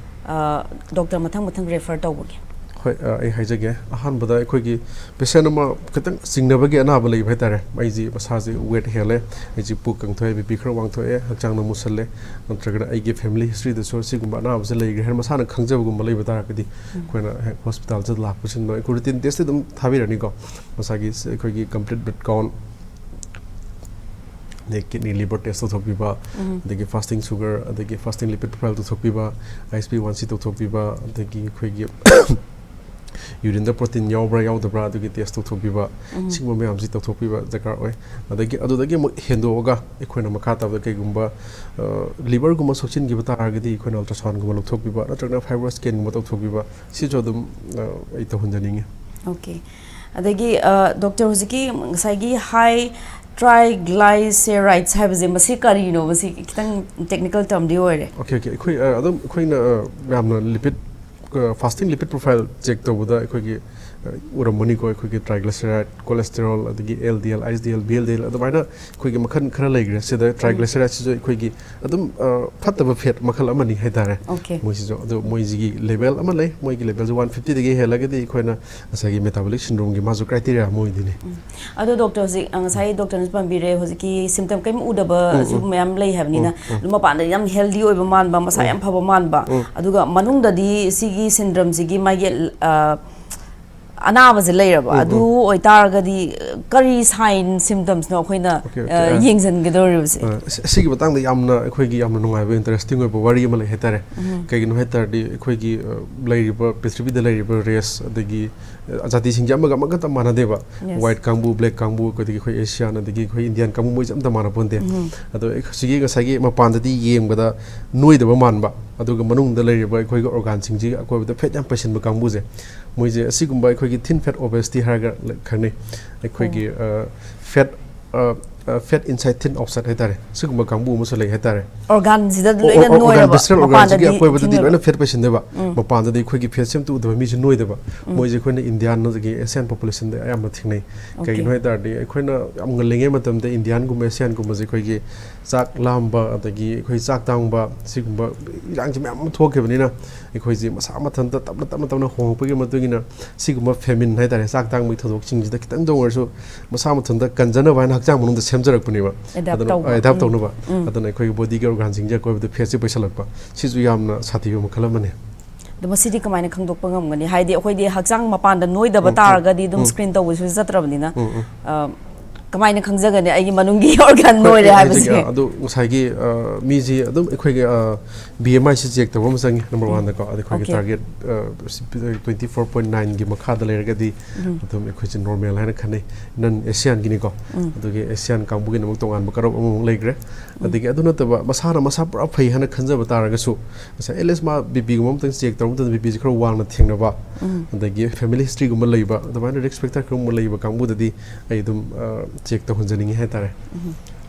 ꯑ, ꯗꯣꯛꯇꯔ ꯃꯊꯪ ꯃꯊꯪ ꯔꯦꯐꯔ ꯇꯧꯕꯒꯦ? ꯍꯣꯏ, ꯑ, ꯑꯩ ꯍꯥꯏꯖꯒꯦ꯫ ꯑꯍꯥꯟꯕꯗ ꯑꯩꯈꯣꯏꯒꯤ ꯄꯦꯁꯦꯟ ꯑꯃ ꯈꯤꯇꯪ ꯆꯤꯡꯅꯕꯒꯤ ꯑꯅꯥꯕ ꯂꯩꯕ ꯍꯥꯏꯇꯥꯔꯦ꯫ ꯑꯩꯁꯤ ꯃꯁꯥꯁꯦ ꯋꯦꯠ ꯍꯦꯜꯂꯦ, ꯑꯩꯁꯤ ꯄꯨꯛ ꯀꯪꯊꯣꯛꯑꯦ, ꯕꯤ ꯄꯤ ꯈꯔ ꯋꯥꯡꯊꯣꯛꯑꯦ, ꯍꯛꯆꯥꯡꯅ ꯃꯨꯁꯜꯂꯦ, ꯅꯠꯇ꯭ꯔꯒꯅ ꯑꯩꯒꯤ ꯐꯦꯃꯤꯂꯤ ꯍꯤꯁꯇ꯭ꯔꯤꯗꯁꯨ ꯁꯤꯒꯨꯝꯕ ꯑꯅꯥꯕꯁꯦ ꯂꯩꯈ꯭ꯔꯦ ꯍꯥꯏꯅ ꯃꯁꯥꯅ ꯈꯪꯖꯕꯒꯨꯝꯕ ꯂꯩꯕ ꯇꯥꯔꯒꯗꯤ, ꯑꯩꯈꯣꯏꯅ ꯍꯦꯛ ꯍꯣꯁꯄꯤꯇꯥꯜꯁꯤꯗ ꯂꯥꯛꯄꯁꯤꯡꯗꯣ ꯑꯩꯈꯣꯏ ꯔꯨꯇꯤꯟ ꯇꯦꯁꯇꯤ ꯑꯗꯨꯝ ꯊꯥꯕꯤꯔꯅꯤꯀꯣ꯫ ꯃꯁꯥꯒꯤ ꯁ-, ꯑꯩꯈꯣꯏꯒꯤ ꯀꯝꯄ꯭ꯂꯤꯠ ꯕ꯭ꯂꯗ ꯀꯥꯎꯟ, ꯑꯗꯩ ꯀꯤꯗꯅꯤ, ꯂꯤꯚꯔ ꯇꯦꯁ ꯇꯧꯊꯣꯛꯄꯤꯕ, ꯑꯗꯒꯤ ꯐꯥꯁꯇꯤꯡ ꯁꯨꯒꯔ, ꯑꯗꯒꯤ ꯐꯥꯁꯇꯤꯡ ꯂꯤꯄꯤꯗ ꯄ꯭ꯔꯣꯐꯥꯏꯜ ꯇꯧꯊꯣꯛꯄꯤꯕ, ꯑꯥꯏ ꯑꯦꯁ ꯄꯤ ꯋꯥꯟ ꯁꯤ ꯇꯧꯊꯣꯛꯄꯤꯕ, ꯑꯗꯒꯤ ꯑꯩꯈꯣꯏꯒꯤ ꯌꯨꯔꯤꯟꯗ ꯄ꯭ꯔꯣꯇꯤꯟ ꯌꯥꯎꯕ꯭ꯔꯥ ꯌꯥꯎꯗꯕ꯭ꯔꯥ ꯑꯗꯨꯒꯤ ꯇꯦꯁ ꯇꯧꯊꯣꯛꯄꯤꯕ, ꯁꯤꯒꯨꯝꯕ ꯃꯌꯥꯝꯁꯤ ꯇꯧꯊꯣꯛꯄꯤꯕ ꯗꯔꯀꯥꯔ ꯑꯣꯏ꯫ ꯑꯗꯒꯤ ꯑꯗꯨꯗꯒꯤ ꯑꯃꯨꯛ ꯍꯦꯟꯗꯣꯛꯑꯒ ꯑꯩꯈꯣꯏꯅ ꯃꯈꯥ ꯇꯥꯕꯗ ꯀꯩꯒꯨꯝꯕ, ꯑ, ꯂꯤꯚꯔꯒꯨꯝꯕ ꯁꯣꯛꯆꯤꯟꯈꯤꯕ ꯇꯥꯔꯒꯗꯤ ꯑꯩꯈꯣꯏꯅ ꯑꯜꯇ꯭ꯔꯥꯁꯥꯎꯟꯒꯨꯝꯕ ꯂꯧꯊꯣꯛꯄꯤꯕ, ꯅꯠꯇ꯭ꯔꯒꯅ ꯐꯥꯏꯕ꯭ꯔꯣ ꯁ꯭ꯀꯦꯟꯒꯨꯝꯕ ꯇꯧꯊꯣꯛꯄꯤꯕ, ꯁꯤꯁꯨ ꯑꯗꯨꯝ, ꯑ, ꯑꯩ ꯇꯧꯍꯟꯖꯅꯤꯡꯉꯤ꯫ Okay. ꯑꯗꯒꯤ, ꯑ, ꯗꯣꯛꯇꯔ, ꯍꯧꯖꯤꯛꯀꯤ ꯉꯁꯥꯏꯒꯤ ꯍꯥꯏ ꯇ꯭ꯔꯥꯏꯒ꯭ꯂꯥꯏꯁꯦꯔꯥꯏꯗ꯭ꯁ ꯍꯥꯏꯕꯁꯦ, ꯃꯁꯤ ꯀꯔꯤꯅꯣ? ꯃꯁꯤ ꯈꯤꯇꯪ ꯇꯦꯛꯅꯤꯀꯦꯜ ꯇꯔꯝꯗꯤ ꯑꯣꯏꯔꯦ꯫ Okay, okay. ꯑꯩꯈꯣꯏ, ꯑ, ꯑꯗꯨꯝ ꯑꯩꯈꯣꯏꯅ, ꯑ, ꯌꯥꯝꯅ ꯂꯤꯄꯤꯗ ꯐꯥꯁꯇꯤꯡ ꯂꯤꯄꯤꯠ ꯄ꯭ꯔꯣꯐꯥꯏꯜ ꯆꯦꯛ ꯇꯧꯕꯗ ꯑꯩꯈꯣꯏꯒꯤ ꯑ, ꯎꯔꯝꯃꯅꯤꯀꯣ, ꯑꯩꯈꯣꯏꯒꯤ ꯇ꯭ꯔꯥꯏꯒ꯭ꯂꯤꯁꯦꯔꯥꯏꯗ, ꯀꯣꯂꯦꯁꯇꯦꯔꯣꯜ, ꯑꯗꯒꯤ L D L, H D L, B L D L, ꯑꯗꯨꯃꯥꯏꯅ ꯑꯩꯈꯣꯏꯒꯤ ꯃꯈꯜ ꯈꯔ ꯂꯩꯈ꯭ꯔꯦ꯫ ꯁꯤꯗ ꯇ꯭ꯔꯥꯏꯒ꯭ꯂꯤꯁꯦꯔꯥꯏꯗꯁꯤꯁꯨ ꯑꯩꯈꯣꯏꯒꯤ ꯑꯗꯨꯝ ꯑ, ꯐꯠꯇꯕ ꯐꯦꯠ ꯃꯈꯜ ꯑꯃꯅꯤ ꯍꯥꯏꯇꯥꯔꯦ꯫ Okay. ꯃꯣꯏꯁꯤꯁꯨ ꯑꯗꯣ ꯃꯣꯏꯁꯤꯒꯤ ꯂꯦꯚꯦꯜ ꯑꯃ ꯂꯩ, ꯃꯣꯏꯒꯤ ꯂꯦꯚꯦꯜꯁꯦ ꯋꯥꯟ ꯐꯤꯐꯇꯤꯗꯒꯤ ꯍꯦꯜꯂꯒꯗꯤ ꯑꯩꯈꯣꯏꯅ ꯉꯁꯥꯏꯒꯤ ꯃꯦꯇꯥꯕꯣꯂꯤꯛ ꯁꯤꯟꯗ꯭ꯔꯣꯝꯒꯤ ꯃꯥꯁꯨ ꯀ꯭ꯔꯥꯏꯇꯦꯔꯤꯌꯥ ꯑꯃ ꯑꯣꯏꯗꯣꯏꯅꯤ꯫ ꯑꯗꯣ ꯗꯣꯛꯇꯔ, ꯍꯧꯖꯤꯛ ꯑ, ꯉꯁꯥꯏ ꯗꯣꯛꯇꯔꯅꯁꯨ ꯄꯟꯕꯤꯔꯦ, ꯍꯧꯖꯤꯛꯀꯤ ꯁꯤꯝꯇꯝ ꯀꯔꯤꯝ ꯎꯗꯕꯁꯨ ꯎꯝ, ꯎꯝ꯫ ꯃꯌꯥꯝ ꯂꯩ ꯍꯥꯏꯕꯅꯤꯅ, ꯎꯝ, ꯎꯝ꯫ ꯑꯗꯨꯝ ꯃꯄꯥꯟꯗ ꯌꯥꯝ ꯍꯦꯜꯗꯤ ꯑꯣꯏꯕ ꯃꯥꯟꯕ, ꯃꯁꯥ ꯎꯝ꯫ ꯌꯥꯝ ꯐꯕ ꯃꯥꯟꯕ, ꯎꯝ꯫ ꯑꯗꯨꯒ ꯃꯅꯨꯡꯗꯗꯤ ꯁꯤꯒꯤ ꯁꯤꯟꯗ꯭ꯔꯝꯁꯤꯒꯤ ꯃꯥꯒꯤ ꯑ, ꯑꯅꯥꯕꯁꯦ ꯂꯩꯔꯕ, ꯎꯝ, ꯑꯗꯨ ꯎꯝ꯫ ꯑꯣꯏꯇꯥꯔꯒꯗꯤ ꯀꯔꯤ ꯁꯥꯏꯟ ꯁꯤꯝꯇꯝꯁꯅꯣ ꯑꯩꯈꯣꯏꯅ Okay, okay, ꯑ, ꯑ꯫ ꯌꯦꯡꯁꯤꯟꯒꯗꯧꯔꯤꯕꯁꯦ? ꯑ, ꯑꯁꯤ-, ꯑꯁꯤꯒꯤ ꯃꯇꯥꯡꯗ ꯌꯥꯝꯅ ꯑꯩꯈꯣꯏꯒꯤ ꯌꯥꯝꯅ ꯅꯨꯡꯉꯥꯏꯕ, ꯏꯟꯇꯔꯦꯁꯇꯤꯡ ꯑꯣꯏꯕ ꯋꯥꯔꯤ ꯑꯃ ꯂꯩ ꯍꯥꯏꯇꯥꯔꯦ꯫ ꯎꯝ꯫ ꯀꯩꯒꯤꯅꯣ ꯍꯥꯏ ꯇꯥꯔꯗꯤ, ꯑꯩꯈꯣꯏꯒꯤ ꯑ, ꯂꯩꯔꯤꯕ, ꯄ꯭ꯔꯤꯊꯤꯕꯤꯗ ꯂꯩꯔꯤꯕ ꯔꯦꯁ, ꯑꯗꯒꯤ ꯑ, ꯖꯥꯇꯤꯁꯤꯡꯁꯦ ꯑꯃꯒ ꯑꯃꯒ ꯑꯝꯇ ꯃꯥꯟꯅꯗꯦꯕ꯫ Yes. ꯋꯥꯏꯠ ꯀꯥꯡꯕꯨ, ꯕ꯭ꯂꯦꯛ ꯀꯥꯡꯕꯨ, ꯑꯗꯒꯤ ꯑꯩꯈꯣꯏ ꯑꯦꯁꯤꯌꯥꯟ, ꯑꯗꯒꯤ ꯑꯩꯈꯣꯏ ꯏꯟꯗꯤꯌꯥꯟ ꯀꯥꯡꯕꯨ, ꯃꯣꯏꯁꯦ ꯑꯝꯇ ꯃꯥꯟꯅ ꯄꯣꯟꯇꯦ꯫ ꯎꯝ꯫ ꯑꯗꯣ ꯑꯩ-, ꯍꯧꯖꯤꯛꯀꯤ ꯉꯁꯥꯏꯒꯤ ꯃꯄꯥꯟꯗꯗꯤ ꯌꯦꯡꯕꯗ ꯅꯣꯏꯗꯕ ꯃꯥꯟꯕ, ꯑꯗꯨꯒ ꯃꯅꯨꯡꯗ ꯂꯩꯔꯤꯕ ꯑꯩꯈꯣꯏꯒꯤ ꯑꯣꯔꯒꯥꯟꯁꯤꯡꯁꯤꯒꯤ ꯑꯀꯣꯏꯕꯗ ꯐꯦꯠ ꯌꯥꯝ ꯄꯩꯁꯤꯟꯕ ꯀꯥꯡꯕꯨꯁꯦ, ꯃꯣꯏꯁꯦ ꯑꯁꯤꯒꯨꯝꯕ ꯑꯩꯈꯣꯏꯒꯤ ꯊꯤꯟ ꯐꯦꯠ ꯑꯣꯕꯦꯁꯤꯇꯤ ꯍꯥꯏꯔꯒ ꯂ-, ꯈꯪꯅꯩ꯫ ꯑꯩꯈꯣꯏꯒꯤ, ꯑ, ꯐꯦꯠ, ꯑ, ꯑ, ꯐꯦꯠ ꯏꯟꯁꯥꯏꯠ ꯊꯤꯟ ꯑꯥꯎꯠꯁꯥꯏꯠ ꯍꯥꯏꯇꯥꯔꯦ, ꯁꯤꯒꯨꯝꯕ ꯀꯥꯡꯕꯨ ꯑꯃꯁꯨ ꯂꯩ ꯍꯥꯏꯇꯥꯔꯦ꯫ ꯑꯣꯔꯒꯥꯟꯁꯤꯗ ꯑꯣ, ꯂꯣꯏꯅ ꯑꯣ, ꯑꯣꯔꯒꯥꯟ, ꯅꯣꯏꯔꯕ, ꯚꯤꯁꯔꯦꯜ ꯑꯣꯔꯒꯥꯟꯁꯤꯒꯤ ꯃꯄꯥꯟꯗꯗꯤ ꯑꯀꯣꯏꯕꯗꯗꯤ ꯊꯤꯟ ꯂꯣꯏꯅ ꯑꯣꯏꯕ꯫ ꯐꯦꯠ ꯄꯩꯁꯤꯟꯗꯣꯏꯕ꯫ ꯎꯝ꯫ ꯃꯄꯥꯟꯗꯗꯤ ꯑꯩꯈꯣꯏꯒꯤ ꯐꯦꯠꯁꯦ ꯑꯝꯇ ꯎꯗꯕ ꯃꯤꯁꯦ ꯅꯣꯏꯗꯕ꯫ ꯎꯝ꯫ ꯃꯣꯏꯁꯦ ꯑꯩꯈꯣꯏꯅ ꯏꯟꯗꯤꯌꯥꯟ, ꯑꯗꯒꯤ ꯑꯦꯁꯤꯌꯥꯟ ꯄꯣꯄꯨꯂꯦꯁꯟꯗ ꯑꯌꯥꯝꯕ ꯊꯦꯡꯅꯩ꯫ Okay. ꯀꯩꯒꯤꯅꯣ ꯍꯥꯏ ꯇꯥꯔꯗꯤ, ꯑꯩꯈꯣꯏꯅ ꯌꯥꯝ ꯉꯜꯂꯤꯉꯩ ꯃꯇꯝꯗ ꯏꯟꯗꯤꯌꯥꯟꯒꯨꯝꯕ, ꯑꯦꯁꯤꯌꯥꯟꯒꯨꯝꯕꯁꯦ ꯑꯩꯈꯣꯏꯒꯤ ꯆꯥꯛ ꯂꯥꯝꯕ, ꯑꯗꯒꯤ ꯑꯩꯈꯣꯏ ꯆꯥꯛ ꯇꯥꯡꯕ, ꯁꯤꯒꯨꯝꯕ ꯏꯔꯥꯡꯁꯦ ꯃꯌꯥꯝ ꯑꯃ ꯊꯣꯛꯈꯤꯕꯅꯤꯅ, ꯑꯩꯈꯣꯏꯁꯦ ꯃꯁꯥ ꯃꯊꯟꯇ ꯇꯞꯅ, ꯇꯞꯅ, ꯇꯞꯅ ꯍꯣꯡꯉꯛꯄꯒꯤ ꯃꯇꯨꯡ ꯏꯟꯅ, ꯁꯤꯒꯨꯝꯕ ꯐꯦꯃꯤꯟ ꯍꯥꯏꯇꯥꯔꯦ, ꯆꯥꯛ ꯇꯥꯡꯕꯒꯤ ꯊꯧꯗꯣꯛꯁꯤꯡꯁꯤꯗ ꯈꯤꯇꯪꯗ ꯑꯣꯏꯔꯁꯨ ꯃꯁꯥ ꯃꯊꯟꯇ ꯀꯟꯖꯅꯕ ꯍꯥꯏꯅ ꯍꯛꯆꯥꯡ ꯃꯅꯨꯡꯗ ꯁꯦꯝꯖꯔꯛꯄꯅꯦꯕ꯫ Adapt ꯑꯗꯨꯅ, ꯇꯧꯕ꯫ ꯑ, adapt ꯎꯝ꯫ ꯇꯧꯅꯕ꯫ ꯎꯝ꯫ ꯑꯗꯨꯅ ꯑꯩꯈꯣꯏꯒꯤ ꯕꯣꯗꯤꯒꯤ ꯑꯣꯔꯒꯥꯟꯁꯤꯡꯁꯦ ꯑꯀꯣꯏꯕꯗ ꯐꯦꯠꯁꯦ ꯄꯩꯁꯜꯂꯛꯄ꯫ ꯁꯤꯁꯨ ꯌꯥꯝꯅ ꯁꯥꯊꯤꯕ ꯃꯈꯜ ꯑꯃꯅꯤ꯫ ꯑꯗꯣ ꯃꯁꯤꯗꯤ ꯀꯃꯥꯏꯅ ꯈꯪꯗꯣꯛꯄ ꯉꯝꯒꯅꯤ? ꯍꯥꯏꯗꯤ ꯑꯩꯈꯣꯏꯗꯤ ꯍꯛꯆꯥꯡ ꯃꯄꯥꯟꯗ ꯅꯣꯏꯗꯕ ꯎꯝ, ꯎꯝ, ꯇꯥꯔꯒꯗꯤ ꯑꯗꯨꯝ ꯎꯝ꯫ ꯁ꯭ꯀ꯭ꯔꯤꯟ ꯇꯧꯕꯁꯨ ꯆꯠꯇ꯭ꯔꯕꯅꯤꯅ, ꯎꯝ, ꯎꯝ꯫ ꯑ, ꯀꯃꯥꯏꯅ ꯈꯪꯖꯒꯅꯤ ꯑꯩꯒꯤ ꯃꯅꯨꯡꯒꯤ ꯑꯣꯔꯒꯥꯟ ꯅꯣꯏꯔꯦ ꯍꯣꯏ, ꯍꯥꯏꯕꯁꯦ? ꯍꯧꯖꯤꯛ, ꯑ, ꯑꯗꯨ ꯉꯁꯥꯏꯒꯤ, ꯑ, ꯃꯤꯁꯤ ꯑꯗꯨꯝ ꯑꯩꯈꯣꯏꯒꯤ, ꯑ, ꯕꯤ ꯑꯦꯝ ꯑꯥꯏꯁꯤ ꯆꯦꯛ ꯇꯧꯕ ꯑꯃ ꯆꯪꯉꯤ, ꯅꯝꯕꯔ ꯎꯝ꯫ ꯋꯥꯟꯗꯀꯣ꯫ ꯑꯗ ꯑꯩꯈꯣꯏꯒꯤ Okay. ꯇꯥꯔꯒꯦꯠ, ꯑ, ꯇ꯭ꯋꯦꯟꯇꯤ ꯐꯣꯔ ꯄꯣꯏꯟ ꯅꯥꯏꯟꯒꯤ ꯃꯈꯥꯗ ꯂꯩꯔꯒꯗꯤ ꯎꯝ꯫ ꯑꯗꯨꯝ ꯑꯩꯈꯣꯏꯁꯦ ꯅꯣꯔꯃꯦꯜ ꯍꯥꯏꯅ ꯈꯟꯅꯩ, ꯅꯟ ꯑꯦꯁꯤꯌꯥꯟꯒꯤꯅꯤꯀꯣ꯫ ꯎꯝ꯫ ꯑꯗꯨꯒꯤ ꯑꯦꯁꯤꯌꯥꯟ ꯀꯥꯡꯕꯨꯒꯤꯗꯃꯛ ꯇꯣꯉꯥꯟꯕ ꯀꯔꯞ ꯑꯃꯃꯨꯛ ꯂꯩꯈ꯭ꯔꯦ꯫ ꯎꯝ꯫ ꯑꯗꯒꯤ ꯑꯗꯨ ꯅꯠꯇꯕ ꯃꯁꯥꯅ ꯃꯁꯥ ꯄꯨꯔꯥ ꯐꯩ ꯍꯥꯏꯅ ꯈꯟꯖꯕ ꯇꯥꯔꯒꯁꯨ, ꯉꯁꯥꯏ ꯑꯦꯠꯂꯤꯁ ꯃꯥ ꯕꯤ ꯄꯤꯒꯨꯝꯕ ꯑꯃꯇꯪ ꯆꯦꯛ ꯇꯧꯕ ꯃꯇꯝꯗ ꯕꯤ ꯄꯤꯁꯦ ꯈꯔ ꯋꯥꯡꯅ ꯊꯦꯡꯅꯕ, ꯎꯝ꯫ ꯑꯗꯒꯤ ꯐꯦꯃꯤꯂꯤ ꯍꯤꯁꯇ꯭ꯔꯤꯒꯨꯝꯕ ꯂꯩꯕ, ꯑꯗꯨꯃꯥꯏꯅ ꯔꯤꯁꯛ ꯐꯦꯛꯇꯔ ꯈꯔꯒꯨꯝꯕ ꯂꯩꯕ ꯀꯥꯡꯕꯨꯗꯗꯤ ꯑꯩ ꯑꯗꯨꯝ, ꯑ, ꯆꯦꯛ ꯇꯧꯍꯟꯖꯅꯤꯡꯉꯤ ꯍꯥꯏꯇꯥꯔꯦ꯫ ꯎꯝ꯫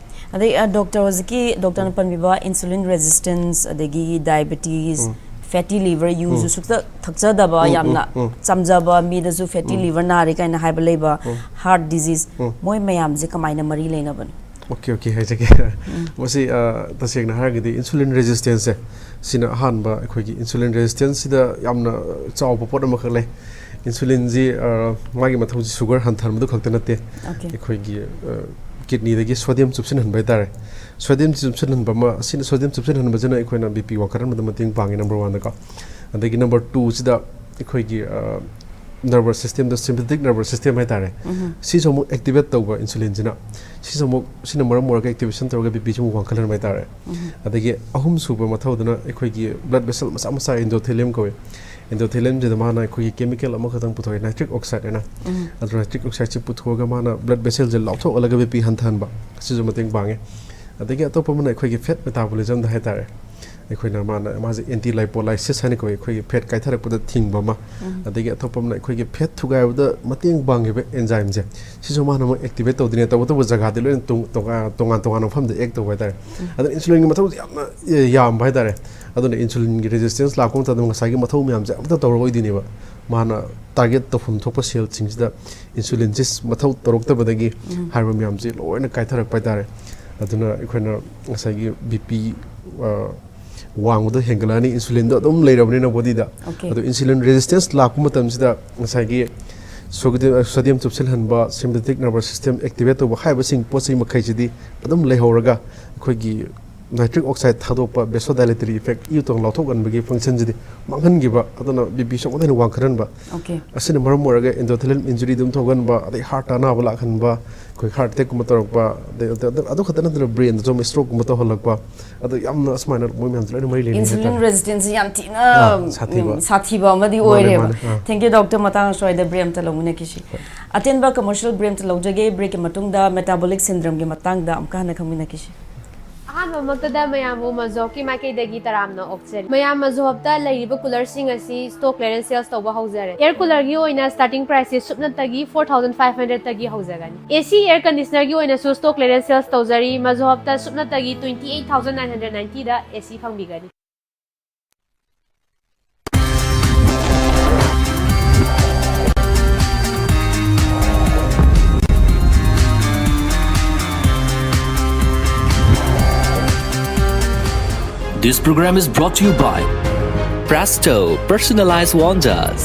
ꯑꯗꯩ, ꯑ, ꯗꯣꯛꯇꯔ, ꯍꯧꯖꯤꯛꯀꯤ ꯗꯣꯛꯇꯔꯅ ꯄꯟꯕꯤꯕ insulin resistance, ꯑꯗꯒꯤ diabetes, ꯎꯝ꯫ ꯐꯦꯇꯤ ꯂꯤꯚꯔ ꯌꯨꯁꯨ ꯁꯨꯛꯇ ꯊꯛꯆꯗꯕ, ꯌꯥꯝꯅ ꯆꯝꯖꯕ ꯃꯤꯗꯁꯨ ꯐꯦꯇꯤ ꯂꯤꯚꯔ ꯅꯥꯔꯦ ꯀꯥꯏꯅ ꯍꯥꯏꯕ ꯂꯩꯕ, ꯍꯥꯔꯠ ꯗꯤꯖꯤꯖ, ꯃꯣꯏ ꯃꯌꯥꯝꯁꯦ ꯀꯃꯥꯏꯅ ꯃꯔꯤ ꯂꯩꯅꯕꯅꯣ? ꯑꯣꯀꯦ, ꯑꯣꯀꯦ, ꯍꯥꯏꯖꯒꯦ꯫ ꯃꯁꯤ ꯑ, ꯇꯁꯦꯡꯅ ꯍꯥꯏꯔꯒꯗꯤ ꯏꯟꯁꯨꯂꯤꯟ ꯔꯦꯖꯤꯁꯇꯦꯟꯁꯁꯦ, ꯁꯤꯅ ꯑꯍꯥꯟꯕ ꯑꯩꯈꯣꯏꯒꯤ ꯏꯟꯁꯨꯂꯤꯟ ꯔꯦꯖꯤꯁꯇꯦꯟꯁꯁꯤꯗ ꯌꯥꯝꯅ ꯆꯥꯎꯕ ꯄꯣꯠ ꯑꯃꯈꯛ ꯂꯩ꯫ ꯏꯟꯁꯨꯂꯤꯟꯁꯤ ꯑ, ꯃꯥꯒꯤ ꯃꯊꯧꯁꯤ ꯁꯨꯒꯔ ꯍꯟꯊꯍꯟꯕꯗꯨ ꯈꯛꯇ ꯅꯠꯇꯦ, ꯑꯣꯀꯦ꯫ ꯑꯩꯈꯣꯏꯒꯤ ꯀꯤꯗꯅꯤꯗꯒꯤ ꯁꯣꯗꯤꯌꯝ ꯆꯨꯞꯁꯤꯟꯍꯟꯕ ꯍꯥꯏꯇꯥꯔꯦ꯫ ꯁꯣꯗꯤꯌꯝ ꯆꯨꯞꯁꯤꯟꯍꯟꯕ ꯑꯃ, ꯑꯁꯤꯅ ꯁꯣꯗꯤꯌꯝ ꯆꯨꯞꯁꯤꯟꯍꯟꯕꯁꯤꯅ ꯑꯩꯈꯣꯏꯅ ꯕꯤ ꯄꯤ ꯋꯥꯡꯈꯠꯍꯟꯕꯗ ꯃꯇꯦꯡ ꯄꯥꯡꯉꯤ, ꯅꯝꯕꯔ ꯋꯥꯟꯗꯀꯣ꯫ ꯑꯗꯒꯤ ꯅꯝꯕꯔ ꯇꯨꯁꯤꯗ ꯑꯩꯈꯣꯏꯒꯤ ꯅꯔꯚꯁ ꯁꯤꯁꯇꯦꯝꯗ, ꯁꯤꯝꯄꯦꯊꯦꯇꯤꯛ ꯅꯔꯚꯁ ꯁꯤꯁꯇꯦꯝ ꯍꯥꯏꯇꯥꯔꯦ, ꯁꯤꯁꯨ ꯑꯃꯨꯛ ꯑꯦꯛꯇꯤꯚꯦꯠ ꯇꯧꯕ ꯏꯟꯁꯨꯂꯤꯟꯁꯤꯅ, ꯁꯤꯁꯨ ꯑꯃꯨꯛ, ꯁꯤꯅ ꯃꯔꯝ ꯑꯣꯏꯔꯒ ꯑꯦꯛꯇꯤꯚꯦꯁꯟ ꯇꯧꯔꯒ ꯕꯤ ꯄꯤꯁꯤ ꯑꯃꯨꯛ ꯋꯥꯡꯈꯠꯍꯟꯕ ꯍꯥꯏꯇꯥꯔꯦ꯫ ꯑꯗꯒꯤ ꯑꯍꯨꯝꯁꯨꯕ ꯃꯊꯧꯗꯨꯅ ꯑꯩꯈꯣꯏꯒꯤ ꯕ꯭ꯂꯗ ꯚꯦꯁꯦꯜ ꯃꯆꯥ ꯃꯆꯥ, ꯑꯦꯟꯗꯣꯊꯦꯂꯤꯌꯝ ꯀꯧꯏ꯫ ꯑꯦꯟꯗꯣꯊꯦꯂꯤꯌꯝꯁꯤꯗ ꯃꯥꯅ ꯑꯩꯈꯣꯏꯒꯤ ꯀꯦꯃꯤꯀꯦꯜ ꯑꯃꯈꯛꯇꯪ ꯄꯨꯊꯣꯛꯑꯦ, ꯅꯥꯏꯇ꯭ꯔꯤꯛ ꯑꯣꯛꯁꯥꯏꯗ ꯍꯥꯏꯅ꯫ ꯑꯗꯨ ꯅꯥꯏꯇ꯭ꯔꯤꯛ ꯑꯣꯛꯁꯥꯏꯗꯁꯤ ꯄꯨꯊꯣꯛꯑꯒ ꯃꯥꯅ ꯕ꯭ꯂꯗ ꯚꯦꯁꯦꯜꯁꯦ ꯂꯥꯎꯊꯣꯛꯍꯜꯂꯒ ꯕꯤ ꯄꯤ ꯍꯟꯊꯍꯟꯕ, ꯁꯤꯁꯨ ꯃꯇꯦꯡ ꯄꯥꯡꯉꯦ꯫ ꯑꯗꯒꯤ ꯑꯇꯣꯞꯄ ꯑꯃꯅ ꯑꯩꯈꯣꯏꯒꯤ ꯐꯦꯠ ꯃꯦꯇꯥꯕꯣꯂꯤꯖꯝꯗ ꯍꯥꯏꯇꯥꯔꯦ, ꯑꯩꯈꯣꯏꯅ ꯃꯥꯅ, ꯃꯥꯁꯦ ꯑꯦꯟꯇꯤ ꯂꯥꯏꯄꯣꯂꯥꯏꯁꯤꯁ ꯍꯥꯏꯅ ꯀꯧꯏ, ꯑꯩꯈꯣꯏꯒꯤ ꯐꯦꯠ ꯀꯥꯏꯊꯔꯛꯄꯗ ꯊꯤꯡꯕ ꯑꯃ꯫ ꯑꯗꯒꯤ ꯑꯇꯣꯞꯄ ꯑꯃꯅ ꯑꯩꯈꯣꯏꯒꯤ ꯐꯦꯠ ꯊꯨꯒꯥꯏꯕꯗ ꯃꯇꯦꯡ ꯄꯥꯡꯉꯤꯕ ꯑꯦꯟꯖꯥꯏꯝꯁꯦ, ꯁꯤꯁꯨ ꯃꯥꯅ ꯑꯃꯨꯛ ꯑꯦꯛꯇꯤꯚꯦꯠ ꯇꯧꯗꯣꯏꯅꯦ꯫ ꯇꯧꯕꯇꯕꯨ ꯖꯒꯥꯗꯤ ꯂꯣꯏꯅ ꯇꯣꯡ-, ꯇꯣꯉꯥꯟ ꯇꯣꯉꯥꯟ ꯇꯣꯉꯥꯟꯕ ꯃꯐꯝꯗ ꯑꯦꯛ ꯇꯧꯕ ꯍꯥꯏꯇꯥꯔꯦ꯫ ꯑꯗꯨꯅ ꯏꯟꯁꯨꯂꯤꯟꯒꯤ ꯃꯊꯧꯁꯦ ꯌꯥꯝꯅ, ꯑꯦ, ꯌꯥꯝꯕ ꯍꯥꯏꯇꯥꯔꯦ꯫ ꯑꯗꯨꯅ ꯏꯟꯁꯨꯂꯤꯟꯒꯤ ꯔꯦꯖꯤꯁꯇꯦꯟꯁ ꯂꯥꯛꯄ ꯃꯇꯝꯗ ꯉꯁꯥꯏꯒꯤ ꯃꯊꯧ ꯃꯌꯥꯝꯁꯦ ꯑꯃꯠꯇ ꯇꯧꯔꯛꯑꯣꯏꯗꯣꯏꯅꯦꯕ꯫ ꯃꯥꯅ ꯇꯥꯔꯒꯦꯠ ꯇꯧꯐꯝ ꯊꯣꯛꯄ ꯁꯦꯜꯁꯤꯡꯁꯤꯗ ꯏꯟꯁꯨꯂꯤꯟꯁꯤ ꯃꯊꯧ ꯇꯧꯔꯛꯇꯕꯗꯒꯤ ꯍꯥꯏꯔꯤꯕ ꯃꯌꯥꯝꯁꯤ ꯂꯣꯏꯅ ꯀꯥꯏꯊꯔꯛꯄ ꯍꯥꯏꯇꯥꯔꯦ꯫ ꯑꯗꯨꯅ ꯑꯩꯈꯣꯏꯅ ꯉꯁꯥꯏꯒꯤ ꯕꯤ ꯄꯤ ꯋꯥꯡꯕꯗꯣ ꯍꯦꯟꯒꯠꯂꯛꯑꯅꯤ, ꯏꯟꯁꯨꯂꯤꯟꯗꯣ ꯑꯗꯨꯝ ꯂꯩꯔꯕꯅꯤꯅ ꯕꯣꯗꯤꯗ꯫ ꯑꯣꯀꯦ꯫ ꯑꯗꯣ ꯏꯟꯁꯨꯂꯤꯟ ꯔꯦꯖꯤꯁꯇꯦꯟꯁ ꯂꯥꯛꯄ ꯃꯇꯝꯁꯤꯗ ꯉꯁꯥꯏꯒꯤ ꯁꯣꯗꯤ-, ꯁꯣꯗꯤꯌꯝ ꯆꯨꯞꯁꯤꯜꯍꯟꯕ, ꯁꯤꯝꯄꯦꯊꯦꯇꯤꯛ ꯅꯔꯚꯁ ꯁꯤꯁꯇꯦꯝ ꯑꯦꯛꯇꯤꯚꯦꯠ ꯇꯧꯕ ꯍꯥꯏꯔꯤꯕꯁꯤꯡ ꯄꯣꯠꯁꯤꯡ ꯃꯈꯩꯁꯤꯗꯤ ꯑꯗꯨꯝ ꯂꯩꯍꯧꯔꯒ ꯑꯩꯈꯣꯏꯒꯤ ꯅꯥꯏꯇ꯭ꯔꯤꯛ ꯑꯣꯛꯁꯥꯏꯗ ꯊꯥꯗꯣꯛꯄ, ꯕꯦꯁꯣꯗꯥꯏꯂꯦꯇꯔꯤ ꯏꯐꯦꯛ, ꯏ ꯇꯣꯡ ꯂꯥꯎꯊꯣꯛꯍꯟꯕꯒꯤ ꯐꯪꯁꯟꯁꯤꯗꯤ ꯃꯥꯡꯍꯟꯈꯤꯕ, ꯑꯗꯨꯅ ꯕꯤ ꯄꯤ ꯁꯨꯝ ꯍꯦꯟꯅ ꯋꯥꯡꯈꯠꯍꯟꯕ꯫ ꯑꯣꯀꯦ꯫ ꯑꯁꯤꯅ ꯃꯔꯝ ꯑꯣꯏꯔꯒ ꯑꯦꯟꯗꯣꯊꯦꯂꯤꯌꯝ ꯏꯟꯖꯨꯔꯤ ꯑꯗꯨꯝ ꯊꯣꯛꯍꯟꯕ, ꯑꯗꯩ ꯍꯥꯔꯠꯇ ꯑꯅꯥꯕ ꯂꯥꯛꯍꯟꯕ, ꯑꯩꯈꯣꯏ ꯍꯥꯔꯠ ꯑꯦꯇꯦꯛꯀꯨꯝꯕ ꯇꯧꯔꯛꯄ, ꯑꯗꯩ ꯑꯗ-, ꯑꯗ-, ꯑꯗꯨ ꯈꯛꯇ ꯅꯠꯇꯅ ꯕ꯭ꯔꯦꯟꯗꯁꯨ ꯑꯃꯨꯛ ꯁ꯭ꯇ꯭ꯔꯣꯛꯀꯨꯝꯕ ꯇꯧꯍꯜꯂꯛꯄ, ꯑꯗꯣ ꯌꯥꯝꯅ ꯑꯁꯨꯃꯥꯏꯅ ꯃꯣꯏ ꯃꯌꯥꯝꯁꯦ ꯂꯣꯏꯅ ꯃꯔꯤ ꯂꯩꯅꯩ ꯏꯟꯁꯨꯂꯤꯟ ꯍꯥꯏꯇꯥꯔꯦ꯫ ꯔꯦꯖꯤꯁꯇꯦꯟꯁꯁꯤ ꯌꯥꯝ ꯊꯤꯅ ꯑꯥ, ꯁꯥꯊꯤꯕ꯫ ꯎꯝ, ꯁꯥꯊꯤꯕ ꯑꯃꯗꯤ ꯃꯥꯅꯦ, ꯑꯣꯏꯔꯦꯕ꯫ ꯃꯥꯅꯦ, ꯑꯥ꯫ Thank you, doctor꯫ ꯃꯇꯥꯡ ꯑꯁ꯭ꯋꯥꯏꯗ ꯕ꯭ꯔꯦꯛ ꯑꯝꯇ ꯂꯧꯃꯤꯟꯅꯈꯤꯁꯤ꯫ ꯑꯇꯦꯟꯕ ꯀꯃꯔꯁꯤꯌꯦꯜ ꯕ꯭ꯔꯦꯛ ꯑꯝꯇ ꯂꯧꯖꯒꯦ꯫ ꯕ꯭ꯔꯦꯛꯀꯤ ꯃꯇꯨꯡꯗ ꯃꯦꯇꯥꯕꯣꯂꯤꯛ ꯁꯤꯟꯗ꯭ꯔꯝꯒꯤ ꯃꯇꯥꯡꯗ ꯑꯃꯨꯛꯀ ꯍꯟꯅ ꯈꯪꯃꯤꯟꯅꯈꯤꯁꯤ꯫ ꯑꯍꯥꯟꯕꯃꯛꯇꯗ ꯃꯌꯥꯝꯕꯨ ꯃꯖꯣꯞꯀꯤ ꯃꯥꯏꯀꯩꯗꯒꯤ ꯇꯔꯥꯝꯅ ꯑꯣꯛꯆꯔꯤ꯫ ꯃꯌꯥꯝ ꯃꯖꯣꯞꯇ ꯂꯩꯔꯤꯕ ꯀꯨꯂꯔꯁꯤꯡ ꯑꯁꯤ ꯁ꯭ꯇꯣꯛ ꯀ꯭ꯂꯤꯌꯔꯦꯟꯁ ꯁꯦꯜꯁ ꯇꯧꯕ ꯍꯧꯖꯔꯦ꯫ ꯑꯦꯌꯔ ꯀꯨꯂꯔꯒꯤ ꯑꯣꯏꯅ ꯁ꯭ꯇꯥꯔꯇꯤꯡ ꯄ꯭ꯔꯥꯏꯁꯁꯤ ꯁꯨꯞꯅꯇꯒꯤ four thousand five hundredꯇꯒꯤ ꯍꯧꯖꯒꯅꯤ꯫ ꯑꯦ ꯁꯤ ꯑꯦꯌꯔ ꯀꯟꯗꯤꯁꯅꯔꯒꯤ ꯑꯣꯏꯅꯁꯨ ꯁ꯭ꯇꯣꯛ ꯀ꯭ꯂꯤꯌꯔꯦꯟꯁ ꯁꯦꯜꯁ ꯇꯧꯖꯔꯤ꯫ ꯃꯖꯣꯞꯇ ꯁꯨꯞꯅꯇꯒꯤ twenty eight thousand nine hundred ninetyꯗ ꯑꯦ ꯁꯤ ꯐꯪꯕꯤꯒꯅꯤ꯫ This program is brought to you by Presto Personalized Wonders.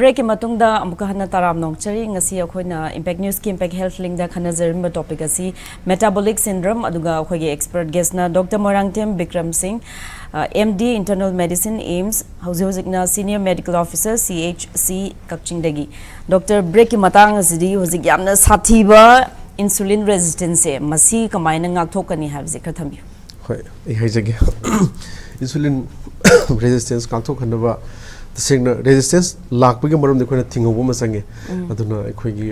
ꯕ꯭ꯔꯦꯛꯀꯤ ꯃꯇꯨꯡꯗ ꯑꯃꯨꯛꯀ ꯍꯟꯅ ꯇꯔꯥꯝꯅ ꯑꯣꯛꯆꯔꯤ꯫ ꯉꯁꯤ ꯑꯩꯈꯣꯏꯅ ꯏꯝꯄꯦꯛ ꯅ꯭ꯌꯨꯁꯀꯤ ꯏꯝꯄꯦꯛ ꯍꯦꯜꯊ ꯂꯤꯡꯗ ꯈꯟꯅꯖꯔꯝꯕ ꯇꯣꯄꯤꯛ ꯑꯁꯤ ꯃꯦꯇꯥꯕꯣꯂꯤꯛ ꯁꯤꯟꯗ꯭ꯔꯣꯝ, ꯑꯗꯨꯒ ꯑꯩꯈꯣꯏꯒꯤ ꯑꯦꯛꯁꯄꯔꯠ ꯒꯦꯁꯅ ꯗꯣꯛꯇꯔ ꯃꯣꯏꯔꯥꯡꯊꯦꯝ ꯕꯤꯀ꯭ꯔꯝ ꯁꯤꯡ, M D internal medicine, AIMS, ꯍꯧꯖꯤꯛ ꯍꯧꯖꯤꯛꯅ ꯁꯤꯅꯤꯌꯔ ꯃꯦꯗꯤꯀꯦꯜ ꯑꯣꯐꯤꯁꯔ, ꯁꯤ ꯑꯩꯆ ꯁꯤ, ꯀꯛꯆꯤꯡꯗꯒꯤ꯫ ꯗꯣꯛꯇꯔ, ꯕ꯭ꯔꯦꯛꯀꯤ ꯃꯇꯥꯡ ꯑꯁꯤꯗꯤ ꯍꯧꯖꯤꯛ ꯌꯥꯝꯅ ꯁꯥꯊꯤꯕ ꯏꯟꯁꯨꯂꯤꯟ ꯔꯦꯖꯤꯁꯇꯦꯟꯁꯁꯦ, ꯃꯁꯤ ꯀꯃꯥꯏꯅ ꯉꯥꯛꯊꯣꯛꯀꯅꯤ ꯍꯥꯏꯕꯁꯦ ꯈꯔ ꯊꯝꯕꯤꯌꯨ꯫ ꯍꯣꯏ, ꯑꯩ ꯍꯥꯏꯖꯒꯦ꯫ ꯏꯟꯁꯨꯂꯤꯟ ꯔꯦꯖꯤꯁꯇꯦꯟꯁ ꯉꯥꯛꯊꯣꯛꯍꯟꯅꯕ, ꯇꯁꯦꯡꯅ ꯔꯦꯖꯤꯁꯇꯦꯟꯁ ꯂꯥꯛꯄꯒꯤ ꯃꯔꯝꯗꯤ ꯑꯩꯈꯣꯏꯅ ꯊꯤꯡꯍꯧꯕ ꯑꯃ ꯆꯪꯉꯦ꯫ ꯑꯗꯨꯅ ꯑꯩꯈꯣꯏꯒꯤ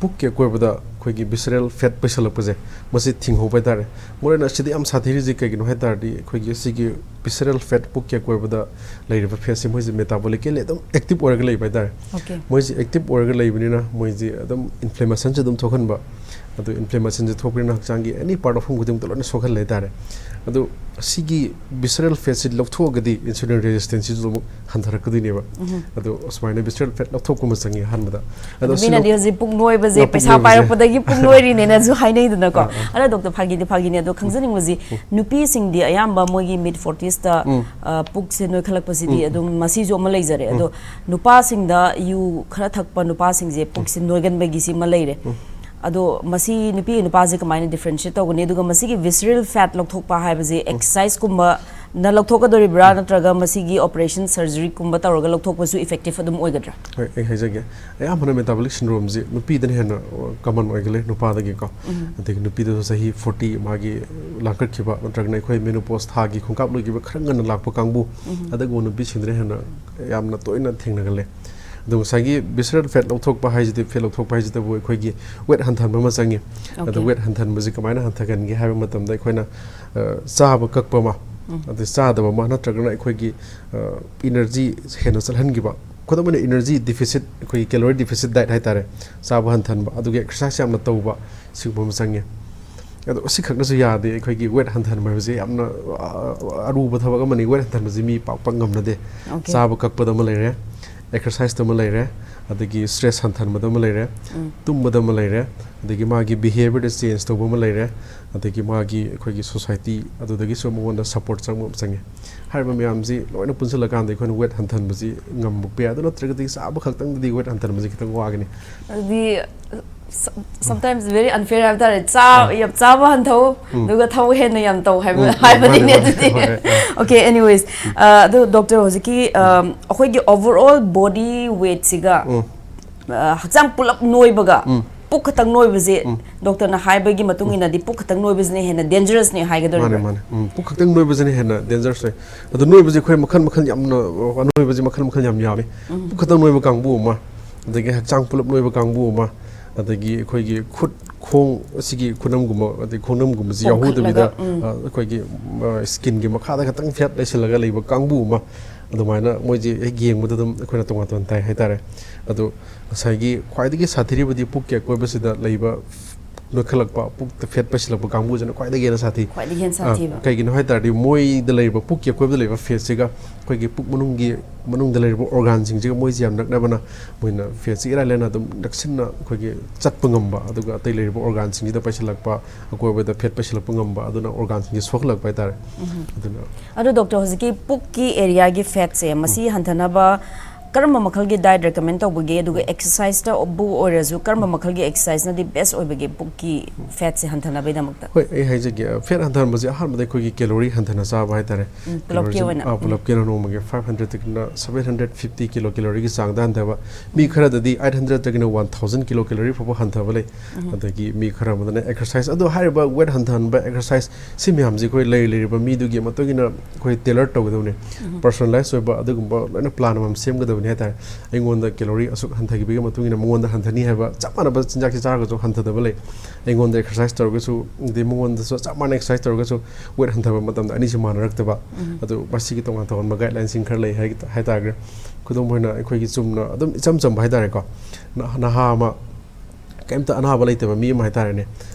ꯄꯨꯛꯀꯤ ꯑꯀꯣꯏꯕꯗ ꯑꯩꯈꯣꯏꯒꯤ ꯚꯤꯁꯔꯦꯜ ꯐꯦꯠ ꯄꯩꯁꯜꯂꯛꯄꯁꯦ, ꯃꯁꯤ ꯊꯤꯡꯍꯧꯕ ꯍꯥꯏꯇꯥꯔꯦ꯫ ꯃꯔꯨꯑꯣꯏꯅ ꯑꯁꯤꯗꯤ ꯌꯥꯝ ꯁꯥꯊꯤꯔꯤꯁꯤ ꯀꯩꯒꯤꯅꯣ ꯍꯥꯏ ꯇꯥꯔꯗꯤ, ꯑꯩꯈꯣꯏꯒꯤ ꯁꯤꯒꯤ ꯚꯤꯁꯔꯦꯜ ꯐꯦꯠ ꯄꯨꯛꯀꯤ ꯑꯀꯣꯏꯕꯗ ꯂꯩꯔꯤꯕ ꯐꯦꯠꯁꯦ, ꯃꯣꯏꯁꯦ ꯃꯦꯇꯥꯕꯣꯂꯤꯀꯦꯜꯂꯤ ꯑꯗꯨꯝ ꯑꯦꯛꯇꯤꯞ ꯑꯣꯏꯔꯒ ꯂꯩꯕ ꯍꯥꯏꯇꯥꯔꯦ꯫ Okay. ꯃꯣꯏꯁꯦ ꯑꯦꯛꯇꯤꯞ ꯑꯣꯏꯔꯒ ꯂꯩꯕꯅꯤꯅ ꯃꯣꯏꯁꯦ ꯑꯗꯨꯝ ꯏꯟꯐ꯭ꯂꯦꯃꯦꯁꯟꯁꯦ ꯑꯗꯨꯝ ꯊꯣꯛꯍꯟꯕ꯫ ꯑꯗꯨ ꯏꯟꯐ꯭ꯂꯦꯃꯦꯁꯟꯁꯦ ꯊꯣꯛꯄꯅꯤꯅ ꯍꯛꯆꯥꯡꯒꯤ ꯑꯦꯅꯤ ꯄꯥꯔꯠ ꯑꯣꯐ ꯍꯣꯝ ꯈꯨꯗꯤꯡꯃꯛꯇ ꯂꯣꯏꯅ ꯁꯣꯛꯍꯜꯂꯦ ꯍꯥꯏꯇꯥꯔꯦ꯫ ꯑꯗꯣ ꯁꯤꯒꯤ ꯚꯤꯁꯔꯦꯜ ꯐꯦꯠꯁꯤ ꯂꯧꯊꯣꯛꯑꯒꯗꯤ ꯏꯟꯁꯨꯂꯤꯟ ꯔꯦꯖꯤꯁꯇꯦꯟꯁꯁꯤꯁꯨ ꯑꯃꯨꯛ ꯍꯟꯊꯔꯛꯀꯗꯣꯏꯅꯦꯕ꯫ ꯑꯗꯣ ꯑꯁꯨꯃꯥꯏꯅ ꯚꯤꯁꯔꯦꯜ ꯐꯦꯠ ꯂꯧꯊꯣꯛꯄ ꯑꯃ ꯆꯪꯉꯤ ꯑꯍꯥꯟꯕꯗ꯫ ꯑꯗꯣ ꯑꯗꯨ ꯁꯤ ꯃꯤꯅꯗꯤ ꯂꯧ- ꯍꯧꯖꯤꯛ ꯄꯨꯛ ꯅꯣꯏꯕꯁꯦ, ꯄꯨꯛ ꯄꯩꯁꯥ ꯅꯣꯏꯕꯁꯦ꯫ ꯄꯥꯏꯔꯛꯄꯗꯒꯤ ꯄꯨꯛ ꯅꯣꯏꯔꯤꯅꯦꯅꯁꯨ ꯍꯥꯏꯅꯩꯗꯅꯀꯣ꯫ ꯑꯥ, ꯑꯥ꯫ ꯑꯗꯣ ꯗꯣꯛꯇꯔ, ꯐꯥꯒꯤꯗꯤ ꯐꯥꯒꯤꯅꯦ, ꯑꯗꯣ ꯈꯪꯖꯅꯤꯡꯕꯁꯤ, ꯅꯨꯄꯤꯁꯤꯡꯗꯤ ꯑꯌꯥꯝꯕ ꯃꯣꯏꯒꯤ ꯃꯤꯠ ꯐꯣꯔꯇꯤꯁꯇ, ꯎꯝ꯫ ꯑ, ꯄꯨꯛꯁꯦ ꯅꯣꯏꯈꯠꯂꯛꯄꯁꯤꯗꯤ ꯑꯗꯨꯝ ꯃꯁꯤꯁꯨ ꯑꯃ ꯂꯩꯖꯔꯦ꯫ ꯑꯗꯣ ꯅꯨꯄꯥꯁꯤꯡꯗ ꯌꯨ ꯈꯔ ꯊꯛꯄ ꯅꯨꯄꯥꯁꯤꯡꯁꯦ ꯄꯨꯛꯁꯦ ꯅꯣꯏꯒꯟꯕꯒꯤꯁꯤ ꯑꯃ ꯂꯩꯔꯦ꯫ ꯑꯗꯣ ꯃꯁꯤ ꯅꯨꯄꯤ ꯅꯨꯄꯥꯁꯦ ꯀꯃꯥꯏꯅ ꯗꯤꯐ꯭ꯔꯦꯟꯁꯤꯌꯦꯠ ꯇꯧꯒꯅꯤ? ꯑꯗꯨꯒ ꯃꯁꯤꯒꯤ ꯚꯤꯁꯔꯦꯜ ꯐꯦꯠ ꯂꯧꯊꯣꯛꯄ ꯍꯥꯏꯕꯁꯦ ꯑꯦꯛꯁꯔꯁꯥꯏꯁꯀꯨꯝꯕꯅ ꯂꯧꯊꯣꯛꯀꯗꯧꯔꯤꯕ꯭ꯔꯥ, ꯅꯠꯇ꯭ꯔꯒ ꯃꯁꯤꯒꯤ ꯑꯣꯄꯔꯦꯁꯟ, ꯁꯔꯖꯔꯤꯒꯨꯝꯕ ꯇꯧꯔꯒ ꯂꯧꯊꯣꯛꯄꯁꯨ ꯏꯐꯦꯛꯇꯤꯞ ꯑꯗꯨꯝ ꯑꯣꯏꯒꯗ꯭ꯔꯥ? ꯍꯣꯏ, ꯑꯩ ꯍꯥꯏꯖꯒꯦ꯫ ꯑꯌꯥꯝꯕꯅ ꯃꯦꯇꯥꯕꯣꯂꯤꯛ ꯁꯤꯟꯗ꯭ꯔꯣꯝꯁꯤ ꯅꯨꯄꯤꯗꯅ ꯍꯦꯟꯅ ꯀꯃꯟ ꯑꯣꯏꯒꯜꯂꯦ ꯅꯨꯄꯥꯗꯒꯤꯀꯣ꯫ ꯑꯗꯒꯤ ꯅꯨꯄꯤꯗꯁꯨ ꯆꯍꯤ ꯐꯣꯔꯇꯤ ꯃꯥꯒꯤ ꯂꯥꯡꯀꯠꯈꯤꯕ, ꯅꯠꯇ꯭ꯔꯒꯅ ꯑꯩꯈꯣꯏ ꯃꯦꯅꯣꯄꯣꯁ ꯊꯥꯒꯤ ꯈꯣꯡꯀꯥꯞ ꯂꯣꯏꯈꯤꯕ ꯈꯔ ꯉꯟꯅ ꯂꯥꯛꯄ ꯀꯥꯡꯕꯨ, ꯑꯗꯨꯒꯨꯝꯕ ꯅꯨꯄꯤꯁꯤꯡꯗꯅ ꯍꯦꯟꯅ ꯌꯥꯝꯅ ꯇꯣꯏꯅ ꯊꯦꯡꯅꯒꯜꯂꯦ꯫ ꯑꯗꯣ ꯉꯁꯥꯏꯒꯤ ꯚꯤꯁꯔꯦꯜ ꯐꯦꯠ ꯂꯧꯊꯣꯛꯄ ꯍꯥꯏꯁꯤꯗꯤ, ꯐꯦꯠ ꯂꯧꯊꯣꯛꯄ ꯍꯥꯏꯁꯤꯗꯕꯨ ꯑꯩꯈꯣꯏꯒꯤ ꯋꯦꯠ ꯍꯟꯊꯍꯟꯕ ꯑꯃ ꯆꯪꯉꯤ꯫ ꯑꯗꯣ Okay. ꯋꯦꯠ ꯍꯟꯊꯍꯟꯕꯁꯤ ꯀꯃꯥꯏꯅ ꯍꯟꯊꯍꯟꯒꯦ ꯍꯥꯏꯕ ꯃꯇꯝꯗ, ꯑꯩꯈꯣꯏꯅ ꯑ, ꯆꯥꯕ ꯀꯛꯄ ꯑꯃ, ꯑꯗꯩ ꯆꯥꯗꯕ ꯑꯃ, ꯅꯠꯇ꯭ꯔꯒꯅ ꯑꯩꯈꯣꯏꯒꯤ ꯏꯅꯔꯖꯤ ꯍꯦꯟꯅ ꯆꯠꯍꯟꯈꯤꯕ, ꯈꯨꯗꯝ ꯑꯣꯏꯅ ꯏꯅꯔꯖꯤ ꯗꯤꯐꯤꯁꯤꯠ, ꯑꯩꯈꯣꯏꯒꯤ ꯀꯦꯂꯣꯔꯤ ꯗꯤꯐꯤꯁꯤꯠ ꯗꯥꯏꯠ ꯍꯥꯏꯇꯥꯔꯦ, ꯆꯥꯕ ꯍꯟꯊꯍꯟꯕ, ꯑꯗꯨꯒ ꯑꯦꯛꯁꯔꯁꯥꯏꯁ ꯌꯥꯝꯅ ꯇꯧꯕ, ꯁꯤꯒꯨꯝꯕ ꯑꯃ ꯆꯪꯉꯤ꯫ ꯑꯗꯣ ꯑꯁꯤꯈꯛꯅꯁꯨ ꯌꯥꯗꯦ꯫ ꯑꯩꯈꯣꯏꯒꯤ ꯋꯦꯠ ꯍꯟꯊꯍꯟꯕ ꯍꯥꯏꯕꯁꯤ ꯌꯥꯝꯅ, ꯑ, ꯑꯔꯨꯕ ꯊꯕꯛ ꯑꯃꯅꯤ꯫ ꯋꯦꯠ ꯍꯟꯊꯍꯟꯕꯁꯤ ꯃꯤ ꯄꯥꯛ ꯄꯥꯛ ꯉꯝꯅꯗꯦ꯫ Okay. ꯆꯥꯕ ꯀꯛꯄꯗ ꯑꯃ ꯂꯩꯔꯦ, ꯑꯦꯛꯁꯔꯁꯥꯏꯁꯇ ꯑꯃ ꯂꯩꯔꯦ, ꯑꯗꯒꯤ ꯁ꯭ꯇ꯭ꯔꯦꯁ ꯍꯟꯊꯍꯟꯕꯗ ꯑꯃ ꯂꯩꯔꯦ, ꯎꯝ꯫ ꯇꯨꯝꯕꯗ ꯑꯃ ꯂꯩꯔꯦ, ꯑꯗꯒꯤ ꯃꯥꯒꯤ ꯕꯤꯍꯦꯕꯤꯌꯔꯗ ꯆꯦꯟꯖ ꯇꯧꯕ ꯑꯃ ꯂꯩꯔꯦ, ꯑꯗꯒꯤ ꯃꯥꯒꯤ ꯑꯩꯈꯣꯏꯒꯤ ꯁꯣꯁꯥꯏꯇꯤ ꯑꯗꯨꯗꯒꯤꯁꯨ ꯃꯉꯣꯟꯗ ꯁꯄꯣꯔꯠ ꯆꯪꯕ ꯑꯃ ꯆꯪꯉꯦ꯫ ꯍꯥꯏꯔꯤꯕ ꯃꯌꯥꯝꯁꯤ ꯂꯣꯏꯅ ꯄꯨꯟꯁꯤꯜꯂꯀꯥꯟꯗ ꯑꯩꯈꯣꯏꯅ ꯋꯦꯠ ꯍꯟꯊꯍꯟꯕꯁꯤ ꯉꯝꯃꯛꯄ ꯌꯥꯏ꯫ ꯑꯗꯨ ꯅꯠꯇ꯭ꯔꯒꯗꯤ ꯆꯥꯕ ꯈꯛꯇꯪꯗꯗꯤ ꯋꯦꯠ ꯍꯟꯊꯍꯟꯕꯁꯤ ꯈꯤꯇꯪ ꯋꯥꯒꯅꯤ꯫ ꯑꯗꯨꯗꯤ sometimes very unfair ꯍꯥꯏꯕ ꯇꯥꯔꯦ꯫ ꯆꯥ-, ꯎꯝ꯫ ꯌꯥꯝ ꯆꯥꯕ ꯍꯟꯊꯧ, ꯎꯝ꯫ ꯑꯗꯨꯒ ꯊꯕꯛ ꯍꯦꯟꯅ ꯌꯥꯝ ꯇꯧ ꯍꯥꯏꯕ, ꯎꯝ, ꯎꯝ, ꯍꯥꯏꯕꯅꯤꯅꯦ ꯃꯥꯅꯦ, ꯃꯥꯅꯦ, ꯑꯗꯨꯗꯤ꯫ ꯍꯣꯏ, ꯍꯣꯏ, ꯑꯥ꯫ Okay, anyways, ꯑ, ꯑꯗꯨ ꯗꯣꯛꯇꯔ ꯍꯧꯖꯤꯛꯀꯤ, ꯑ, ꯑꯩꯈꯣꯏꯒꯤ overall body weightꯁꯤꯒ, ꯎꯝ꯫ ꯑ, ꯍꯛꯆꯥꯡ ꯄꯨꯂꯞ ꯅꯣꯏꯕꯒ ꯎꯝ꯫ ꯄꯨꯛ ꯈꯛꯇꯪ ꯅꯣꯏꯕꯁꯦ, ꯎꯝ꯫ ꯗꯣꯛꯇꯔꯅ ꯍꯥꯏꯕꯒꯤ ꯃꯇꯨꯡ ꯎꯝ꯫ ꯏꯟꯅꯗꯤ ꯄꯨꯛ ꯈꯛꯇꯪ ꯅꯣꯏꯕꯁꯤꯅ ꯍꯦꯟꯅ dangerousꯅꯦ ꯍꯥꯏꯒꯗꯧꯔꯤꯕ꯭ꯔꯥ? ꯃꯥꯅꯦ, ꯃꯥꯅꯦ꯫ ꯎꯝ, ꯄꯨꯛ ꯈꯛꯇꯪ ꯅꯣꯏꯕꯁꯤꯅ ꯍꯦꯟꯅ dangerous ꯑꯣꯏ꯫ ꯑꯗꯣ ꯅꯣꯏꯕꯁꯦ ꯑꯩꯈꯣꯏ ꯃꯈꯜ ꯃꯈꯜ ꯌꯥꯝꯅ, ꯑꯅꯣꯏꯕꯁꯦ ꯃꯈꯜ ꯃꯈꯜ ꯌꯥꯝ ꯌꯥꯝꯃꯤ꯫ ꯎꯝ꯫ ꯄꯨꯛ ꯈꯛꯇꯪ ꯅꯣꯏꯕ ꯀꯥꯡꯕꯨ ꯑꯃ, ꯑꯗꯒꯤ ꯍꯛꯆꯥꯡ ꯄꯨꯂꯞ ꯅꯣꯏꯕ ꯀꯥꯡꯕꯨ ꯑꯃ, ꯑꯗꯒꯤ ꯑꯩꯈꯣꯏꯒꯤ ꯈꯨꯠ ꯈꯣꯡ ꯑꯁꯤꯒꯤ ꯈꯨꯅꯝꯒꯨꯝꯕ, ꯑꯗꯩ ꯈꯣꯡꯅꯝꯒꯨꯝꯕꯁꯤ ꯄꯣꯝꯈꯠꯂꯒ, ꯌꯥꯎꯍꯧꯗꯕꯤꯗ, ꯎꯝ꯫ ꯑ, ꯑꯩꯈꯣꯏꯒꯤ, ꯑ, skinꯒꯤ ꯃꯈꯥꯗ ꯈꯛꯇꯪ fat ꯂꯩꯁꯤꯜꯂꯒ ꯂꯩꯕ ꯀꯥꯡꯕꯨ ꯑꯃ, ꯑꯗꯨꯃꯥꯏꯅ ꯃꯣꯏꯁꯦ ꯍꯦꯛ ꯌꯦꯡꯕꯗ ꯑꯗꯨꯝ ꯑꯩꯈꯣꯏꯅ ꯇꯣꯉꯥꯟ ꯇꯣꯉꯥꯟ ꯇꯥꯏ ꯍꯥꯏꯇꯥꯔꯦ꯫ ꯑꯗꯣ ꯉꯁꯥꯏꯒꯤ ꯈ꯭ꯋꯥꯏꯗꯒꯤ ꯁꯥꯊꯤꯔꯤꯕꯗꯤ ꯄꯨꯛꯀꯤ ꯑꯀꯣꯏꯕꯁꯤꯗ ꯂꯩꯕ ꯅꯣꯏꯈꯠꯂꯛꯄ, ꯄꯨꯛꯇ fat ꯄꯩꯁꯤꯜꯂꯛꯄ ꯀꯥꯡꯕꯨꯁꯤꯅ ꯈ꯭ꯋꯥꯏꯗꯒꯤ ꯍꯦꯟꯅ ꯁꯥꯊꯤ꯫ ꯈ꯭ꯋꯥꯏꯗꯒꯤ ꯍꯦꯟꯅ ꯑ, ꯁꯥꯊꯤꯕ꯫ ꯀꯩꯒꯤꯅꯣ ꯍꯥꯏ ꯇꯥꯔꯗꯤ ꯃꯣꯏꯗ ꯂꯩꯔꯤꯕ, ꯄꯨꯛꯀꯤ ꯑꯀꯣꯏꯕꯗ ꯂꯩꯔꯤꯕ fatꯁꯤꯒ ꯑꯩꯈꯣꯏꯒꯤ ꯄꯨꯛ ꯃꯅꯨꯡꯒꯤ, ꯃꯅꯨꯡꯗ ꯂꯩꯔꯤꯕ organꯁꯤꯡꯁꯤꯒ ꯃꯣꯏꯁꯤ ꯌꯥꯝ ꯅꯛꯅꯕꯅ ꯃꯣꯏꯅ fatꯁꯤ ꯏꯔꯥꯏ ꯂꯥꯏꯅ ꯑꯗꯨꯝ ꯅꯛꯁꯤꯟꯅ ꯑꯩꯈꯣꯏꯒꯤ ꯆꯠꯄ ꯉꯝꯕ, ꯑꯗꯨꯒ ꯑꯇꯩ ꯂꯩꯔꯤꯕ organꯁꯤꯡꯁꯤꯗ ꯄꯩꯁꯤꯜꯂꯛꯄ, ꯑꯀꯣꯏꯕꯗ fat ꯄꯩꯁꯤꯜꯂꯛꯄ ꯉꯝꯕ, ꯑꯗꯨꯅ organꯁꯤꯡꯁꯤ ꯁꯣꯛꯍꯜꯂꯛꯄ ꯍꯥꯏꯇꯥꯔꯦ꯫ ꯎꯝ꯫ ꯑꯗꯨꯅ ꯑꯗꯣ ꯗꯣꯛꯇꯔ, ꯍꯧꯖꯤꯛꯀꯤ ꯄꯨꯛꯀꯤ areaꯒꯤ fatꯁꯦ, ꯃꯁꯤ ꯎꯝ꯫ ꯍꯟꯊꯅꯕ ꯀꯔꯝꯕ ꯃꯈꯜꯒꯤ diet recommend ꯇꯧꯕꯒꯦ? ꯑꯗꯨꯒ exerciseꯇꯕꯨ ꯑꯣꯏꯔꯁꯨ ꯀꯔꯝꯕ ꯃꯈꯜꯒꯤ exerciseꯅꯗꯤ best ꯑꯣꯏꯕꯒꯦ ꯄꯨꯛꯀꯤ fatꯁꯦ ꯍꯟꯊꯅꯕꯒꯤꯗꯃꯛꯇ? ꯍꯣꯏ, ꯑꯩ ꯍꯥꯏꯖꯒꯦ, fat ꯍꯟꯊꯍꯟꯕꯁꯦ ꯑꯍꯥꯟꯕꯗ ꯑꯩꯈꯣꯏꯒꯤ calorie ꯍꯟꯊꯅ ꯆꯥꯕ ꯍꯥꯏꯇꯥꯔꯦ꯫ ꯎꯝ, ꯄꯨꯂꯞꯀꯤ calorie, ꯑꯣꯏꯅ꯫ ꯑꯥ, ꯎꯝ꯫ ꯄꯨꯂꯞꯀꯤ ꯑꯣꯏꯅ ꯅꯣꯡꯃꯒꯤ five hundredꯇꯒꯤꯅ seven hundred fifty kilocalorieꯒꯤ ꯆꯥꯡꯗ ꯍꯟꯊꯕ꯫ ꯃꯤ ꯎꯝ꯫ ꯈꯔꯗꯗꯤ eight hundredꯇꯒꯤꯅ one thousand kilocalorie ꯐꯥꯎꯕ ꯍꯟꯊꯕ ꯂꯩ꯫ ꯎꯝ꯫ ꯑꯗꯒꯤ ꯃꯤ ꯈꯔ ꯑꯃꯗꯅ exercise, ꯑꯗꯣ ꯍꯥꯏꯔꯤꯕ weight ꯍꯟꯊꯍꯟꯕ exercise ꯁꯤ ꯃꯌꯥꯝꯁꯦ ꯑꯩꯈꯣꯏ ꯂꯩ-, ꯂꯩꯔꯤꯕ ꯃꯤꯗꯨꯒꯤ ꯃꯇꯨꯡ ꯏꯟꯅ ꯑꯩꯈꯣꯏ tailor ꯇꯧꯒꯗꯕꯅꯤ꯫ ꯎꯝ꯫ Personalize ꯑꯣꯏꯕ ꯑꯗꯨꯒꯨꯝꯕ ꯂꯣꯏꯅ plan ꯑꯃꯃꯝ ꯁꯦꯝꯒꯗꯕꯅꯤ ꯍꯥꯏꯇꯥꯔꯦ꯫ ꯑꯩꯉꯣꯟꯗ calorie ꯑꯁꯨꯛ ꯍꯟꯊꯈꯤꯕꯒꯤ ꯃꯇꯨꯡ ꯏꯟꯅ ꯃꯉꯣꯟꯗ ꯍꯟꯊꯅꯤ ꯍꯥꯏꯕ, ꯆꯞ ꯃꯥꯟꯅꯕ ꯆꯤꯟꯖꯥꯛꯁꯤ ꯆꯥꯔꯒꯁꯨ ꯍꯟꯊꯗꯕ ꯂꯩ꯫ ꯑꯩꯉꯣꯟꯗ exercise ꯇꯧꯔꯒꯁꯨ, ꯑꯗꯩ ꯃꯉꯣꯟꯗꯁꯨ ꯆꯞ ꯃꯥꯟꯅ exercise ꯇꯧꯔꯒꯁꯨ weight ꯍꯟꯊꯕ ꯃꯇꯝꯗ ꯑꯅꯤꯁꯤ ꯃꯥꯟꯅꯔꯛꯇꯕ꯫ ꯎꯝ꯫ ꯑꯗꯨ ꯃꯁꯤꯒꯤ ꯇꯣꯉꯥꯟ ꯇꯣꯉꯥꯟꯕ guidelineꯁꯤꯡ ꯈꯔ ꯂꯩ ꯍꯥꯏ-, ꯍꯥꯏꯇꯥꯔꯒꯗꯤ, ꯈꯨꯗꯝ ꯑꯣꯏꯅ ꯑꯩꯈꯣꯏꯒꯤ ꯆꯨꯝꯅ ꯑꯗꯨꯝ ꯏꯆꯝ ꯆꯝꯕ ꯍꯥꯏꯇꯥꯔꯦꯀꯣ, ꯅ-, ꯅꯍꯥ ꯑꯃ, ꯀꯩꯝꯇ ꯑꯅꯥꯕ ꯂꯩꯇꯕ ꯃꯤ ꯑꯃ ꯍꯥꯏꯇꯥꯔꯦꯅꯦ,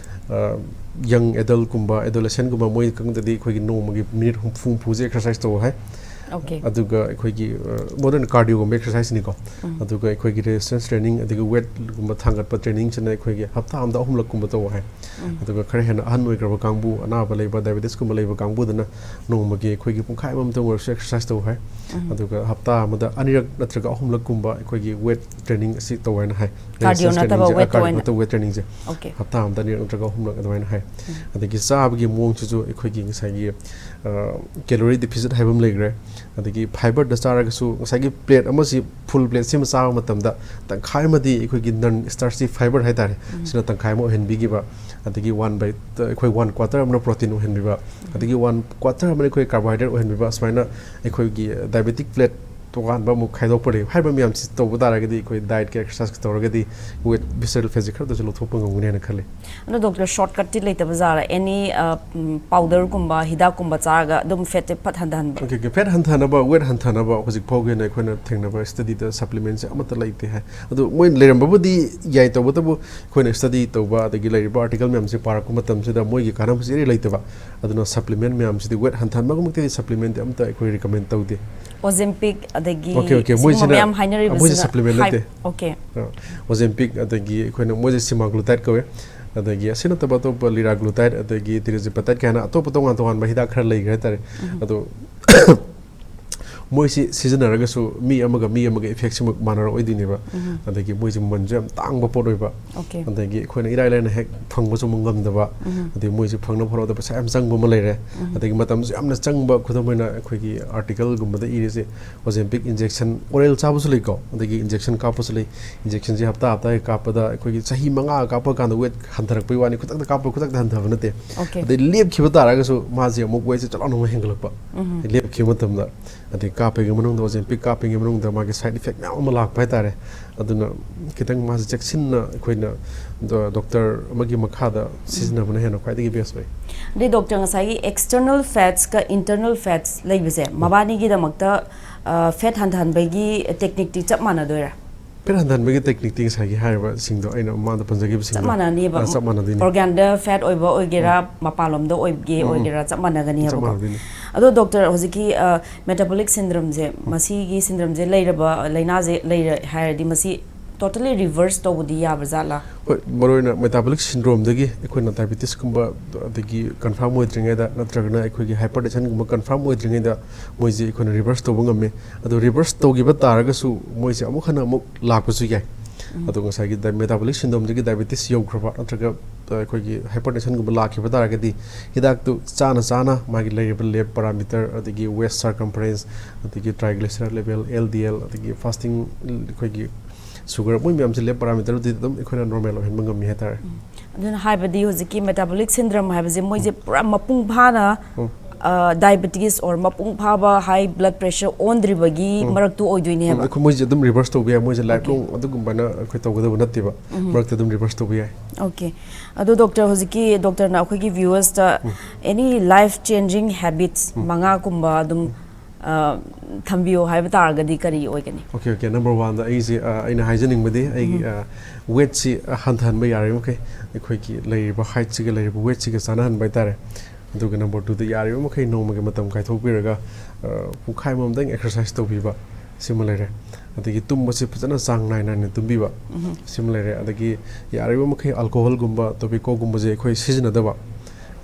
ꯑ, young adultꯀꯨꯝꯕ, adolescentꯀꯨꯝꯕ, ꯃꯣꯏ ꯈꯛꯇꯗꯤ ꯑꯩꯈꯣꯏꯒꯤ ꯅꯣꯡꯃꯒꯤ minute ꯍꯨꯝꯐꯨ ꯍꯨꯝꯐꯨꯁꯦ exercise ꯇꯧ ꯍꯥꯏ꯫ Okay. ꯑꯗꯨꯒ ꯑꯩꯈꯣꯏꯒꯤ ꯃꯣꯗꯔꯟ ꯀꯥꯔꯗꯤꯑꯣꯒꯨꯝꯕ ꯑꯦꯛꯁꯔꯁꯥꯏꯁꯅꯤꯀꯣ꯫ ꯑꯗꯨꯒ ꯑꯩꯈꯣꯏꯒꯤ ꯔꯦꯁꯤꯁꯇꯦꯟꯁ ꯇ꯭ꯔꯦꯅꯤꯡ ꯑꯗꯒꯤ ꯋꯦꯠꯀꯨꯝꯕ ꯊꯥꯡꯒꯠꯄ ꯇ꯭ꯔꯦꯅꯤꯡꯁꯤꯅ ꯑꯩꯈꯣꯏꯒꯤ ꯍꯞꯇꯥ ꯑꯃꯗ ꯑꯍꯨꯝꯂꯛꯀꯨꯝꯕ ꯇꯧ ꯍꯥꯏ꯫ ꯑꯗꯨꯒ ꯈꯔ ꯍꯦꯟꯅ ꯑꯍꯟ ꯑꯣꯏꯈ꯭ꯔꯕ ꯀꯥꯡꯕꯨ, ꯑꯅꯥꯕ ꯂꯩꯕ, ꯗꯥꯏꯕꯦꯇꯤꯁꯀꯨꯝꯕ ꯂꯩꯕ ꯀꯥꯡꯕꯨꯗꯨꯅ ꯅꯣꯡꯃꯒꯤ ꯑꯩꯈꯣꯏꯒꯤ ꯄꯨꯡꯈꯥꯏ ꯑꯃꯃꯝꯇꯪ ꯑꯣꯏꯔꯁꯨ ꯑꯦꯛꯁꯔꯁꯥꯏꯁ ꯇꯧ ꯍꯥꯏ꯫ ꯑꯗꯨꯒ ꯍꯞꯇꯥ ꯑꯃꯗ ꯑꯅꯤꯔꯛ ꯅꯠꯇ꯭ꯔꯒ ꯑꯍꯨꯝꯂꯛꯀꯨꯝꯕ ꯑꯩꯈꯣꯏꯒꯤ ꯋꯦꯠ ꯇ꯭ꯔꯦꯅꯤꯡ ꯑꯁꯤ ꯇꯧ ꯍꯥꯏꯅ ꯍꯥꯏ꯫ Cardio ꯅꯠꯇꯕ ꯋꯦꯠꯇ ꯑꯣꯏꯅ꯫ ꯋꯦꯠ ꯇ꯭ꯔꯦꯅꯤꯡꯁꯦ Okay. ꯍꯞꯇꯥ ꯑꯃꯗ ꯑꯅꯤꯔꯛ ꯅꯠꯇ꯭ꯔꯒ ꯑꯍꯨꯝꯂꯛ ꯑꯗꯨꯃꯥꯏꯅ ꯍꯥꯏ꯫ ꯑꯗꯒꯤ ꯆꯥꯕꯒꯤ ꯃꯑꯣꯡꯁꯤꯁꯨ ꯑꯩꯈꯣꯏꯒꯤ ꯉꯁꯥꯏꯒꯤ ꯀꯦꯂꯣꯔꯤ ꯗꯤꯐꯤꯁꯤꯠ ꯍꯥꯏꯕ ꯑꯃ ꯂꯩꯈ꯭ꯔꯦ꯫ ꯑꯗꯒꯤ ꯐꯥꯏꯕꯔꯗ ꯆꯥꯔꯒꯁꯨ ꯉꯁꯥꯏꯒꯤ ꯄ꯭ꯂꯦꯠ ꯑꯃꯁꯤ, ꯐꯨꯜ ꯄ꯭ꯂꯦꯠꯁꯤ ꯑꯃ ꯆꯥꯕ ꯃꯇꯝꯗ ꯇꯪꯈꯥꯏ ꯑꯃꯗꯤ ꯑꯩꯈꯣꯏꯒꯤ ꯅꯟ ꯁ꯭ꯇꯥꯔꯆꯤ ꯐꯥꯏꯕꯔ ꯍꯥꯏꯇꯥꯔꯦ, ꯁꯤꯅ ꯇꯪꯈꯥꯏ ꯑꯃ ꯑꯣꯏꯍꯟꯕꯤꯈꯤꯕ꯫ ꯑꯗꯒꯤ ꯋꯥꯟ ꯕꯥꯏ ꯑꯩꯈꯣꯏ ꯋꯥꯟ ꯀ꯭ꯋꯥꯇꯔ ꯑꯃꯅ ꯄ꯭ꯔꯣꯇꯤꯟ ꯑꯣꯏꯍꯟꯕꯤꯕ, ꯑꯗꯒꯤ ꯋꯥꯟ ꯀ꯭ꯋꯥꯇꯔ ꯑꯃꯅ ꯑꯩꯈꯣꯏ ꯀꯥꯔꯕꯣꯍꯥꯏꯗ꯭ꯔꯦꯠ ꯑꯣꯏꯍꯟꯕꯤꯕ, ꯁꯨꯃꯥꯏꯅ ꯑꯩꯈꯣꯏꯒꯤ ꯗꯥꯏꯕꯦꯇꯤꯛ ꯄ꯭ꯂꯦꯠ ꯇꯣꯉꯥꯟꯕ ꯑꯃꯨꯛ ꯈꯥꯏꯗꯣꯛꯄ ꯂꯩ꯫ ꯍꯥꯏꯔꯤꯕ ꯃꯌꯥꯝꯁꯤ ꯇꯧꯕ ꯇꯥꯔꯒꯗꯤ ꯑꯩꯈꯣꯏ ꯗꯥꯏꯠꯀꯤ ꯑꯦꯛꯁꯔꯁꯥꯏꯁ ꯇꯧꯔꯒꯗꯤ ꯋꯦꯠ, ꯚꯤꯁꯔꯦꯜ ꯐꯦꯠꯁꯦ ꯈꯔꯗꯁꯨ ꯂꯧꯊꯣꯛꯄ ꯉꯝꯒꯅꯤ ꯍꯥꯏꯅ ꯈꯜꯂꯤ꯫ ꯑꯗꯣ ꯗꯣꯛꯇꯔ, ꯁꯣꯔꯠꯀꯠꯇꯤ ꯂꯩꯇꯕ ꯖꯥꯠꯂꯥ? ꯑꯦꯅꯤ ꯄꯥꯎꯗꯔꯒꯨꯝꯕ, ꯍꯤꯗꯥꯛꯀꯨꯝꯕ ꯆꯥꯔꯒ ꯑꯗꯨꯝ ꯐꯦꯠꯁꯦ ꯐꯠ ꯍꯟꯊꯍꯟꯕ? Okay, okay. ꯐꯦꯠ ꯍꯟꯊꯅꯕ, ꯋꯦꯠ ꯍꯟꯊꯅꯕ ꯍꯧꯖꯤꯛ ꯐꯥꯎꯒꯤ ꯑꯣꯏꯅ ꯑꯩꯈꯣꯏꯅ ꯊꯦꯡꯅꯕ ꯁ꯭ꯇꯗꯤꯗ ꯁꯄ꯭ꯂꯤꯃꯦꯟꯁꯦ ꯑꯃꯠꯇ ꯂꯩꯇꯦ ꯍꯥꯏ꯫ ꯑꯗꯨ ꯃꯣꯏ ꯂꯩꯔꯝꯕꯕꯨꯗꯤ ꯌꯥꯏ, ꯇꯧꯕꯇꯕꯨ ꯑꯩꯈꯣꯏꯅ ꯁ꯭ꯇꯗꯤ ꯇꯧꯕ ꯑꯗꯒꯤ ꯂꯩꯔꯤꯕ ꯑꯥꯔꯇꯤꯀꯜ ꯃꯌꯥꯝꯁꯦ ꯄꯥꯔꯛꯄ ꯃꯇꯝꯁꯤꯗ ꯃꯣꯏꯒꯤ ꯀꯥꯟꯅꯕꯁꯦ ꯏꯔꯩ ꯂꯩꯇꯕ꯫ ꯑꯗꯨꯅ ꯁꯄ꯭ꯂꯤꯃꯦꯟ ꯃꯌꯥꯝꯁꯤꯗꯤ, ꯋꯦꯠ ꯍꯟꯊꯍꯟꯕꯒꯨꯝꯕꯃꯛꯇꯗꯤ ꯁꯄ꯭ꯂꯤꯃꯦꯟꯗꯤ ꯑꯝꯇ ꯑꯩꯈꯣꯏ ꯔꯤꯀꯃꯦꯟ ꯇꯧꯗꯦ꯫ Ozempic ꯑꯗꯒꯤ Okay, okay. ꯁꯤꯒꯨꯝꯕ ꯃꯣꯏꯁꯤꯅ, ꯃꯌꯥꯝ ꯍꯥꯏꯅꯔꯤꯕꯁꯤꯅ ꯃꯣꯏꯁꯦ supplement ꯍꯥꯏ-, ꯅꯠꯇꯦ꯫ Okay. ꯑ, Ozempic, ꯑꯗꯒꯤ ꯑꯩꯈꯣꯏꯅ ꯃꯣꯏꯁꯦ semaglutide ꯀꯧꯋꯦ, ꯑꯗꯒꯤ ꯑꯁꯤ ꯅꯠꯇꯕ ꯑꯇꯣꯞꯄ liraglutide, ꯑꯗꯒꯤ tirzepatide ꯀꯥꯏꯅ ꯑꯇꯣꯞꯄ ꯇꯣꯉꯥꯟ ꯇꯣꯉꯥꯟꯕ ꯍꯤꯗꯥꯛ ꯈꯔ ꯂꯩꯈ꯭ꯔꯦ ꯍꯥꯏꯇꯥꯔꯦ꯫ ꯑꯗꯣ ꯃꯣꯏꯁꯤ ꯁꯤꯖꯤꯟꯅꯔꯒꯁꯨ ꯃꯤ ꯑꯃꯒ ꯃꯤ ꯑꯃꯒ ꯏꯐꯦꯛꯁꯤꯃꯛ ꯃꯥꯟꯅꯔꯛꯑꯣꯏꯗꯣꯏꯅꯦꯕ꯫ ꯑꯗꯒꯤ ꯃꯣꯏꯁꯦ ꯃꯃꯜꯁꯨ ꯌꯥꯝ ꯇꯥꯡꯕ ꯄꯣꯠ ꯑꯣꯏꯕ, Okay. ꯑꯗꯒꯤ ꯑꯩꯈꯣꯏꯅ ꯏꯔꯥꯏ ꯂꯥꯏꯅ ꯍꯦꯛ ꯐꯪꯕꯁꯨ ꯑꯃꯨꯛ ꯉꯝꯗꯕ, ꯑꯗꯩ ꯃꯣꯏꯁꯦ ꯐꯪꯅꯕ ꯍꯣꯠꯅꯕꯗ ꯄꯩꯁꯥ ꯌꯥꯝ ꯆꯪꯕ ꯑꯃ ꯂꯩꯔꯦ, ꯑꯗꯒꯤ ꯃꯇꯝꯁꯨ ꯌꯥꯝꯅ ꯆꯪꯕ꯫ ꯈꯨꯗꯝ ꯑꯣꯏꯅ ꯑꯩꯈꯣꯏꯒꯤ ꯑꯥꯔꯇꯤꯀꯜꯒꯨꯝꯕꯗ ꯏꯔꯤꯁꯦ, Ozempic injection oral ꯆꯥꯕꯁꯨ ꯂꯩꯀꯣ, ꯑꯗꯒꯤ injection ꯀꯥꯞꯄꯁꯨ ꯂꯩ꯫ Injectionꯁꯦ ꯍꯞꯇꯥ ꯍꯞꯇꯥꯒꯤ ꯀꯥꯞꯄꯗ ꯑꯩꯈꯣꯏꯒꯤ ꯆꯍꯤ ꯃꯉꯥ ꯀꯥꯞꯄ ꯀꯥꯟꯗ ꯋꯦꯠ ꯍꯟꯊꯔꯛꯄꯒꯤ ꯋꯥꯅꯤ, ꯈꯨꯗꯛꯇ ꯀꯥꯞꯄ ꯈꯨꯗꯛꯇ ꯍꯟꯊꯕ ꯅꯠꯇꯦ꯫ Okay. ꯑꯗꯩ ꯂꯦꯞꯈꯤꯕ ꯇꯥꯔꯒꯁꯨ ꯃꯥꯁꯦ ꯑꯃꯨꯛ ꯋꯦꯠꯁꯦ ꯆꯠ ꯂꯥꯎꯅ ꯑꯃꯨꯛ ꯍꯦꯟꯒꯠꯂꯛꯄ꯫ ꯂꯦꯞꯈꯤꯕ ꯃꯇꯝꯗ, ꯑꯗꯩ ꯀꯥꯞꯄꯒꯤ ꯃꯅꯨꯡꯗ, Ozempic ꯀꯥꯞꯄꯒꯤ ꯃꯅꯨꯡꯗ ꯃꯥꯒꯤ side effect ꯃꯌꯥꯝ ꯑꯃ ꯂꯥꯛꯄ ꯍꯥꯏꯇꯥꯔꯦ꯫ ꯑꯗꯨꯅ ꯈꯤꯇꯪ ꯃꯥꯁꯦ ꯆꯦꯛꯁꯤꯟꯅ ꯑꯩꯈꯣꯏꯅ ꯗꯣ-, ꯗꯣꯛꯇꯔ ꯑꯃꯒꯤ ꯃꯈꯥꯗ ꯁꯤꯖꯤꯟꯅꯕꯅ ꯍꯦꯟꯅ ꯈ꯭ꯋꯥꯏꯗꯒꯤ best ꯑꯣꯏ꯫ ꯑꯗꯩ ꯗꯣꯛꯇꯔ, ꯉꯁꯥꯏꯒꯤ external fatsꯀ internal fats ꯂꯩꯕꯁꯦ, ꯃꯕꯥꯅꯤꯒꯤꯗꯃꯛꯇ ꯐꯦꯠ ꯍꯟꯊꯍꯟꯕꯒꯤ ꯇꯦꯛꯅꯤꯛꯇꯤ ꯆꯞ ꯃꯥꯟꯅꯗꯣꯏꯔꯥ? ꯐꯦꯠ ꯍꯟꯊꯍꯟꯕꯒꯤ ꯇꯦꯛꯅꯤꯛꯇꯤ ꯉꯁꯥꯏꯒꯤ ꯍꯥꯏꯔꯤꯕꯁꯤꯡꯗꯣ, ꯑꯩꯅ ꯃꯃꯥꯡꯗ ꯄꯟꯖꯈꯤꯕꯁꯤꯡꯗꯣ, ꯆꯞ ꯃꯥꯟꯅꯅꯦꯕ꯫ ꯑ, ꯆꯞ ꯃꯥꯟꯅꯗꯣꯏꯅꯤ꯫ ꯑꯣꯔꯒꯥꯟꯗ ꯐꯦꯠ ꯑꯣꯏꯕ ꯑꯣꯏꯒꯦꯔꯥ, ꯃꯄꯥꯟꯂꯣꯝꯗ ꯑꯣꯏꯒꯦ ꯑꯣꯏꯒꯦꯔꯥ, ꯆꯞ ꯃꯥꯟꯅꯒꯅꯦꯕꯀꯣ꯫ ꯆꯞ ꯃꯥꯟꯅꯗꯣꯏꯅꯤ꯫ ꯑꯗꯣ ꯗꯣꯛꯇꯔ, ꯍꯧꯖꯤꯛꯀꯤ ꯃꯦꯇꯥꯕꯣꯂꯤꯛ ꯁꯤꯟꯗ꯭ꯔꯝꯁꯦ, ꯃꯁꯤꯒꯤ ꯁꯤꯟꯗ꯭ꯔꯝꯁꯦ ꯂꯩꯔꯕ, ꯂꯥꯏꯅꯥꯁꯦ ꯂꯩꯔꯦ ꯍꯥꯏꯔꯗꯤ, ꯃꯁꯤ ꯇꯣꯇꯦꯂꯤ ꯔꯤꯚꯔꯁ ꯇꯧꯕꯗꯤ ꯌꯥꯕ ꯖꯥꯠꯂꯥ? ꯍꯣꯏ, ꯃꯔꯨꯑꯣꯏꯅ ꯃꯦꯇꯥꯕꯣꯂꯤꯛ ꯁꯤꯟꯗ꯭ꯔꯣꯝꯗꯒꯤ ꯑꯩꯈꯣꯏꯅ ꯗꯥꯏꯕꯤꯇꯤꯁꯀꯨꯝꯕ, ꯑꯗꯒꯤ ꯀꯟꯐꯥꯔꯝ ꯑꯣꯏꯗ꯭ꯔꯤꯉꯩꯗ, ꯅꯠꯇ꯭ꯔꯒꯅ ꯑꯩꯈꯣꯏꯒꯤ ꯍꯥꯏꯄꯔꯇꯦꯟꯁꯟꯒꯨꯝꯕ ꯀꯟꯐꯥꯔꯝ ꯑꯣꯏꯗ꯭ꯔꯤꯉꯩꯗ ꯃꯣꯏꯁꯦ ꯑꯩꯈꯣꯏꯅ ꯔꯤꯚꯔꯁ ꯇꯧꯕ ꯉꯝꯃꯤ꯫ ꯑꯗꯣ ꯔꯤꯚꯔꯁ ꯇꯧꯈꯤꯕ ꯇꯥꯔꯒꯁꯨ ꯃꯣꯏꯁꯦ ꯑꯃꯨꯛ ꯍꯟꯅ ꯑꯃꯨꯛ ꯂꯥꯛꯄꯁꯨ ꯌꯥꯏ꯫ ꯑꯗꯣ ꯉꯁꯥꯏꯒꯤ ꯗꯥꯏ-, ꯃꯦꯇꯥꯕꯣꯂꯤꯛ ꯁꯤꯟꯗ꯭ꯔꯣꯝꯗꯒꯤ ꯗꯥꯏꯕꯤꯇꯤꯁ ꯌꯧꯈ꯭ꯔꯕ, ꯅꯠꯇ꯭ꯔꯒ, ꯑ, ꯑꯩꯈꯣꯏꯒꯤ ꯍꯥꯏꯄꯔꯇꯦꯟꯁꯟꯒꯨꯝꯕ ꯂꯥꯛꯈꯤꯕ ꯇꯥꯔꯒꯗꯤ, ꯍꯤꯗꯥꯛꯇꯨ ꯆꯥꯅ ꯆꯥꯅ ꯃꯥꯒꯤ ꯂꯩꯔꯤꯕ ꯂꯦꯕ ꯄꯦꯔꯥꯃꯤꯇꯔ, ꯑꯗꯒꯤ ꯋꯦꯁ ꯁꯔꯀꯝꯐꯔꯦꯟꯁ, ꯑꯗꯒꯤ ꯇ꯭ꯔꯥꯏꯒ꯭ꯂꯤꯁꯦꯔꯥꯏꯗ ꯂꯦꯚꯦꯜ, ꯑꯦꯜ ꯗꯤ ꯑꯦꯜ, ꯑꯗꯒꯤ ꯐꯥꯁꯇꯤꯡ, ꯑꯩꯈꯣꯏꯒꯤ ꯁꯨꯒꯔ, ꯃꯣꯏ ꯃꯌꯥꯝꯁꯦ ꯂꯦꯕ ꯄꯦꯔꯥꯃꯤꯇꯔꯗꯨꯗꯤ ꯑꯗꯨꯝ ꯑꯩꯈꯣꯏꯅ ꯅꯣꯔꯃꯦꯜ ꯑꯣꯏꯍꯟꯕ ꯉꯝꯃꯤ ꯍꯥꯏꯇꯥꯔꯦ꯫ ꯑꯗꯨꯅ ꯍꯥꯏꯕꯗꯤ, ꯍꯧꯖꯤꯛꯀꯤ ꯃꯦꯇꯥꯕꯣꯂꯤꯛ ꯁꯤꯟꯗ꯭ꯔꯝ ꯍꯥꯏꯕꯁꯦ, ꯃꯣꯏꯁꯦ ꯄꯨꯔꯥ ꯃꯄꯨꯡ ꯐꯥꯅ, ꯎꯝ꯫ ꯑ, ꯗꯥꯏꯕꯤꯇꯤꯁ ꯑꯣꯔ ꯃꯄꯨꯡ ꯐꯥꯕ ꯍꯥꯏ ꯕ꯭ꯂꯗ ꯄ꯭ꯔꯦꯁꯔ ꯑꯣꯟꯗ꯭ꯔꯤꯕꯒꯤ ꯎꯝ꯫ ꯃꯔꯛꯇꯨ ꯎꯝ, ꯑꯣꯏꯗꯣꯏꯅꯦꯕ꯫ ꯑꯩꯈꯣꯏ ꯃꯣꯏꯁꯦ ꯑꯗꯨꯝ ꯔꯤꯚꯔꯁ ꯇꯧꯕ ꯌꯥꯏ, ꯃꯣꯏꯁꯦ ꯂꯥꯏꯐ ꯂꯣꯡ ꯑꯗꯨꯒꯨꯝꯕꯅ ꯑꯩꯈꯣꯏ ꯇꯧꯒꯗꯕ ꯅꯠꯇꯦꯕ, ꯃꯔꯛꯇ ꯑꯗꯨꯝ ꯔꯤꯚꯔꯁ ꯇꯧꯕ ꯌꯥꯏ꯫ ꯑꯣꯀꯦ꯫ ꯑꯗꯣ ꯗꯣꯛꯇꯔ, ꯍꯧꯖꯤꯛꯀꯤ ꯗꯣꯛꯇꯔꯅ ꯑꯩꯈꯣꯏꯒꯤ ꯚ꯭ꯌꯨꯋꯔꯁꯇ ꯑꯦꯅꯤ ꯂꯥꯏꯐ ꯆꯦꯟꯖꯤꯡ ꯍꯦꯕꯤꯠꯁ ꯃꯉꯥꯒꯨꯝꯕ ꯑꯗꯨꯝ, ꯑ, ꯊꯝꯕꯤꯌꯣ ꯍꯥꯏꯕ ꯇꯥꯔꯒꯗꯤ ꯀꯔꯤ ꯑꯣꯏꯒꯅꯤ? Okay, okay. ꯅꯝꯕꯔ ꯋꯥꯟꯗ ꯑꯩꯁꯦ, ꯑ, ꯑꯩꯅ ꯍꯥꯏꯖꯅꯤꯡꯕꯗꯤ, ꯑꯩꯒꯤ, ꯑ, ꯋꯦꯠꯁꯤ, ꯑ, ꯍꯟꯊꯍꯟꯕ ꯌꯥꯔꯤꯕ ꯃꯈꯩ, ꯑꯩꯈꯣꯏꯒꯤ ꯂꯩꯔꯤꯕ ꯍꯥꯏꯠꯁꯤꯒ ꯂꯩꯔꯤꯕ ꯋꯦꯠꯁꯤꯒ ꯆꯥꯟꯅꯍꯟꯕ ꯍꯥꯏꯇꯥꯔꯦ꯫ ꯑꯗꯨꯒ ꯅꯝꯕꯔ ꯇꯨꯗ ꯌꯥꯔꯤꯕ ꯃꯈꯩ ꯅꯣꯡꯃꯒꯤ ꯃꯇꯝ ꯀꯥꯏꯊꯣꯛꯄꯤꯔꯒ, ꯑ, ꯄꯨꯡꯈꯥꯏ ꯑꯃꯃꯝꯗꯪ ꯑꯦꯛꯁꯔꯁꯥꯏꯁ ꯇꯧꯕꯤꯕ, ꯁꯤꯃ ꯂꯩꯔꯦ꯫ ꯑꯗꯒꯤ ꯇꯨꯝꯕꯁꯤ ꯐꯖꯅ ꯆꯥꯡ ꯅꯥꯏ ꯅꯥꯏꯅ ꯇꯨꯝꯕꯤꯕ, ꯁꯤꯃ ꯂꯩꯔꯦ꯫ ꯑꯗꯒꯤ ꯌꯥꯔꯤꯕ ꯃꯈꯩ ꯑꯜꯀꯣꯍꯣꯜꯒꯨꯝꯕ, ꯇꯣꯕꯦꯀꯣꯒꯨꯝꯕꯁꯦ ꯑꯩꯈꯣꯏ ꯁꯤꯖꯤꯟꯅꯗꯕ꯫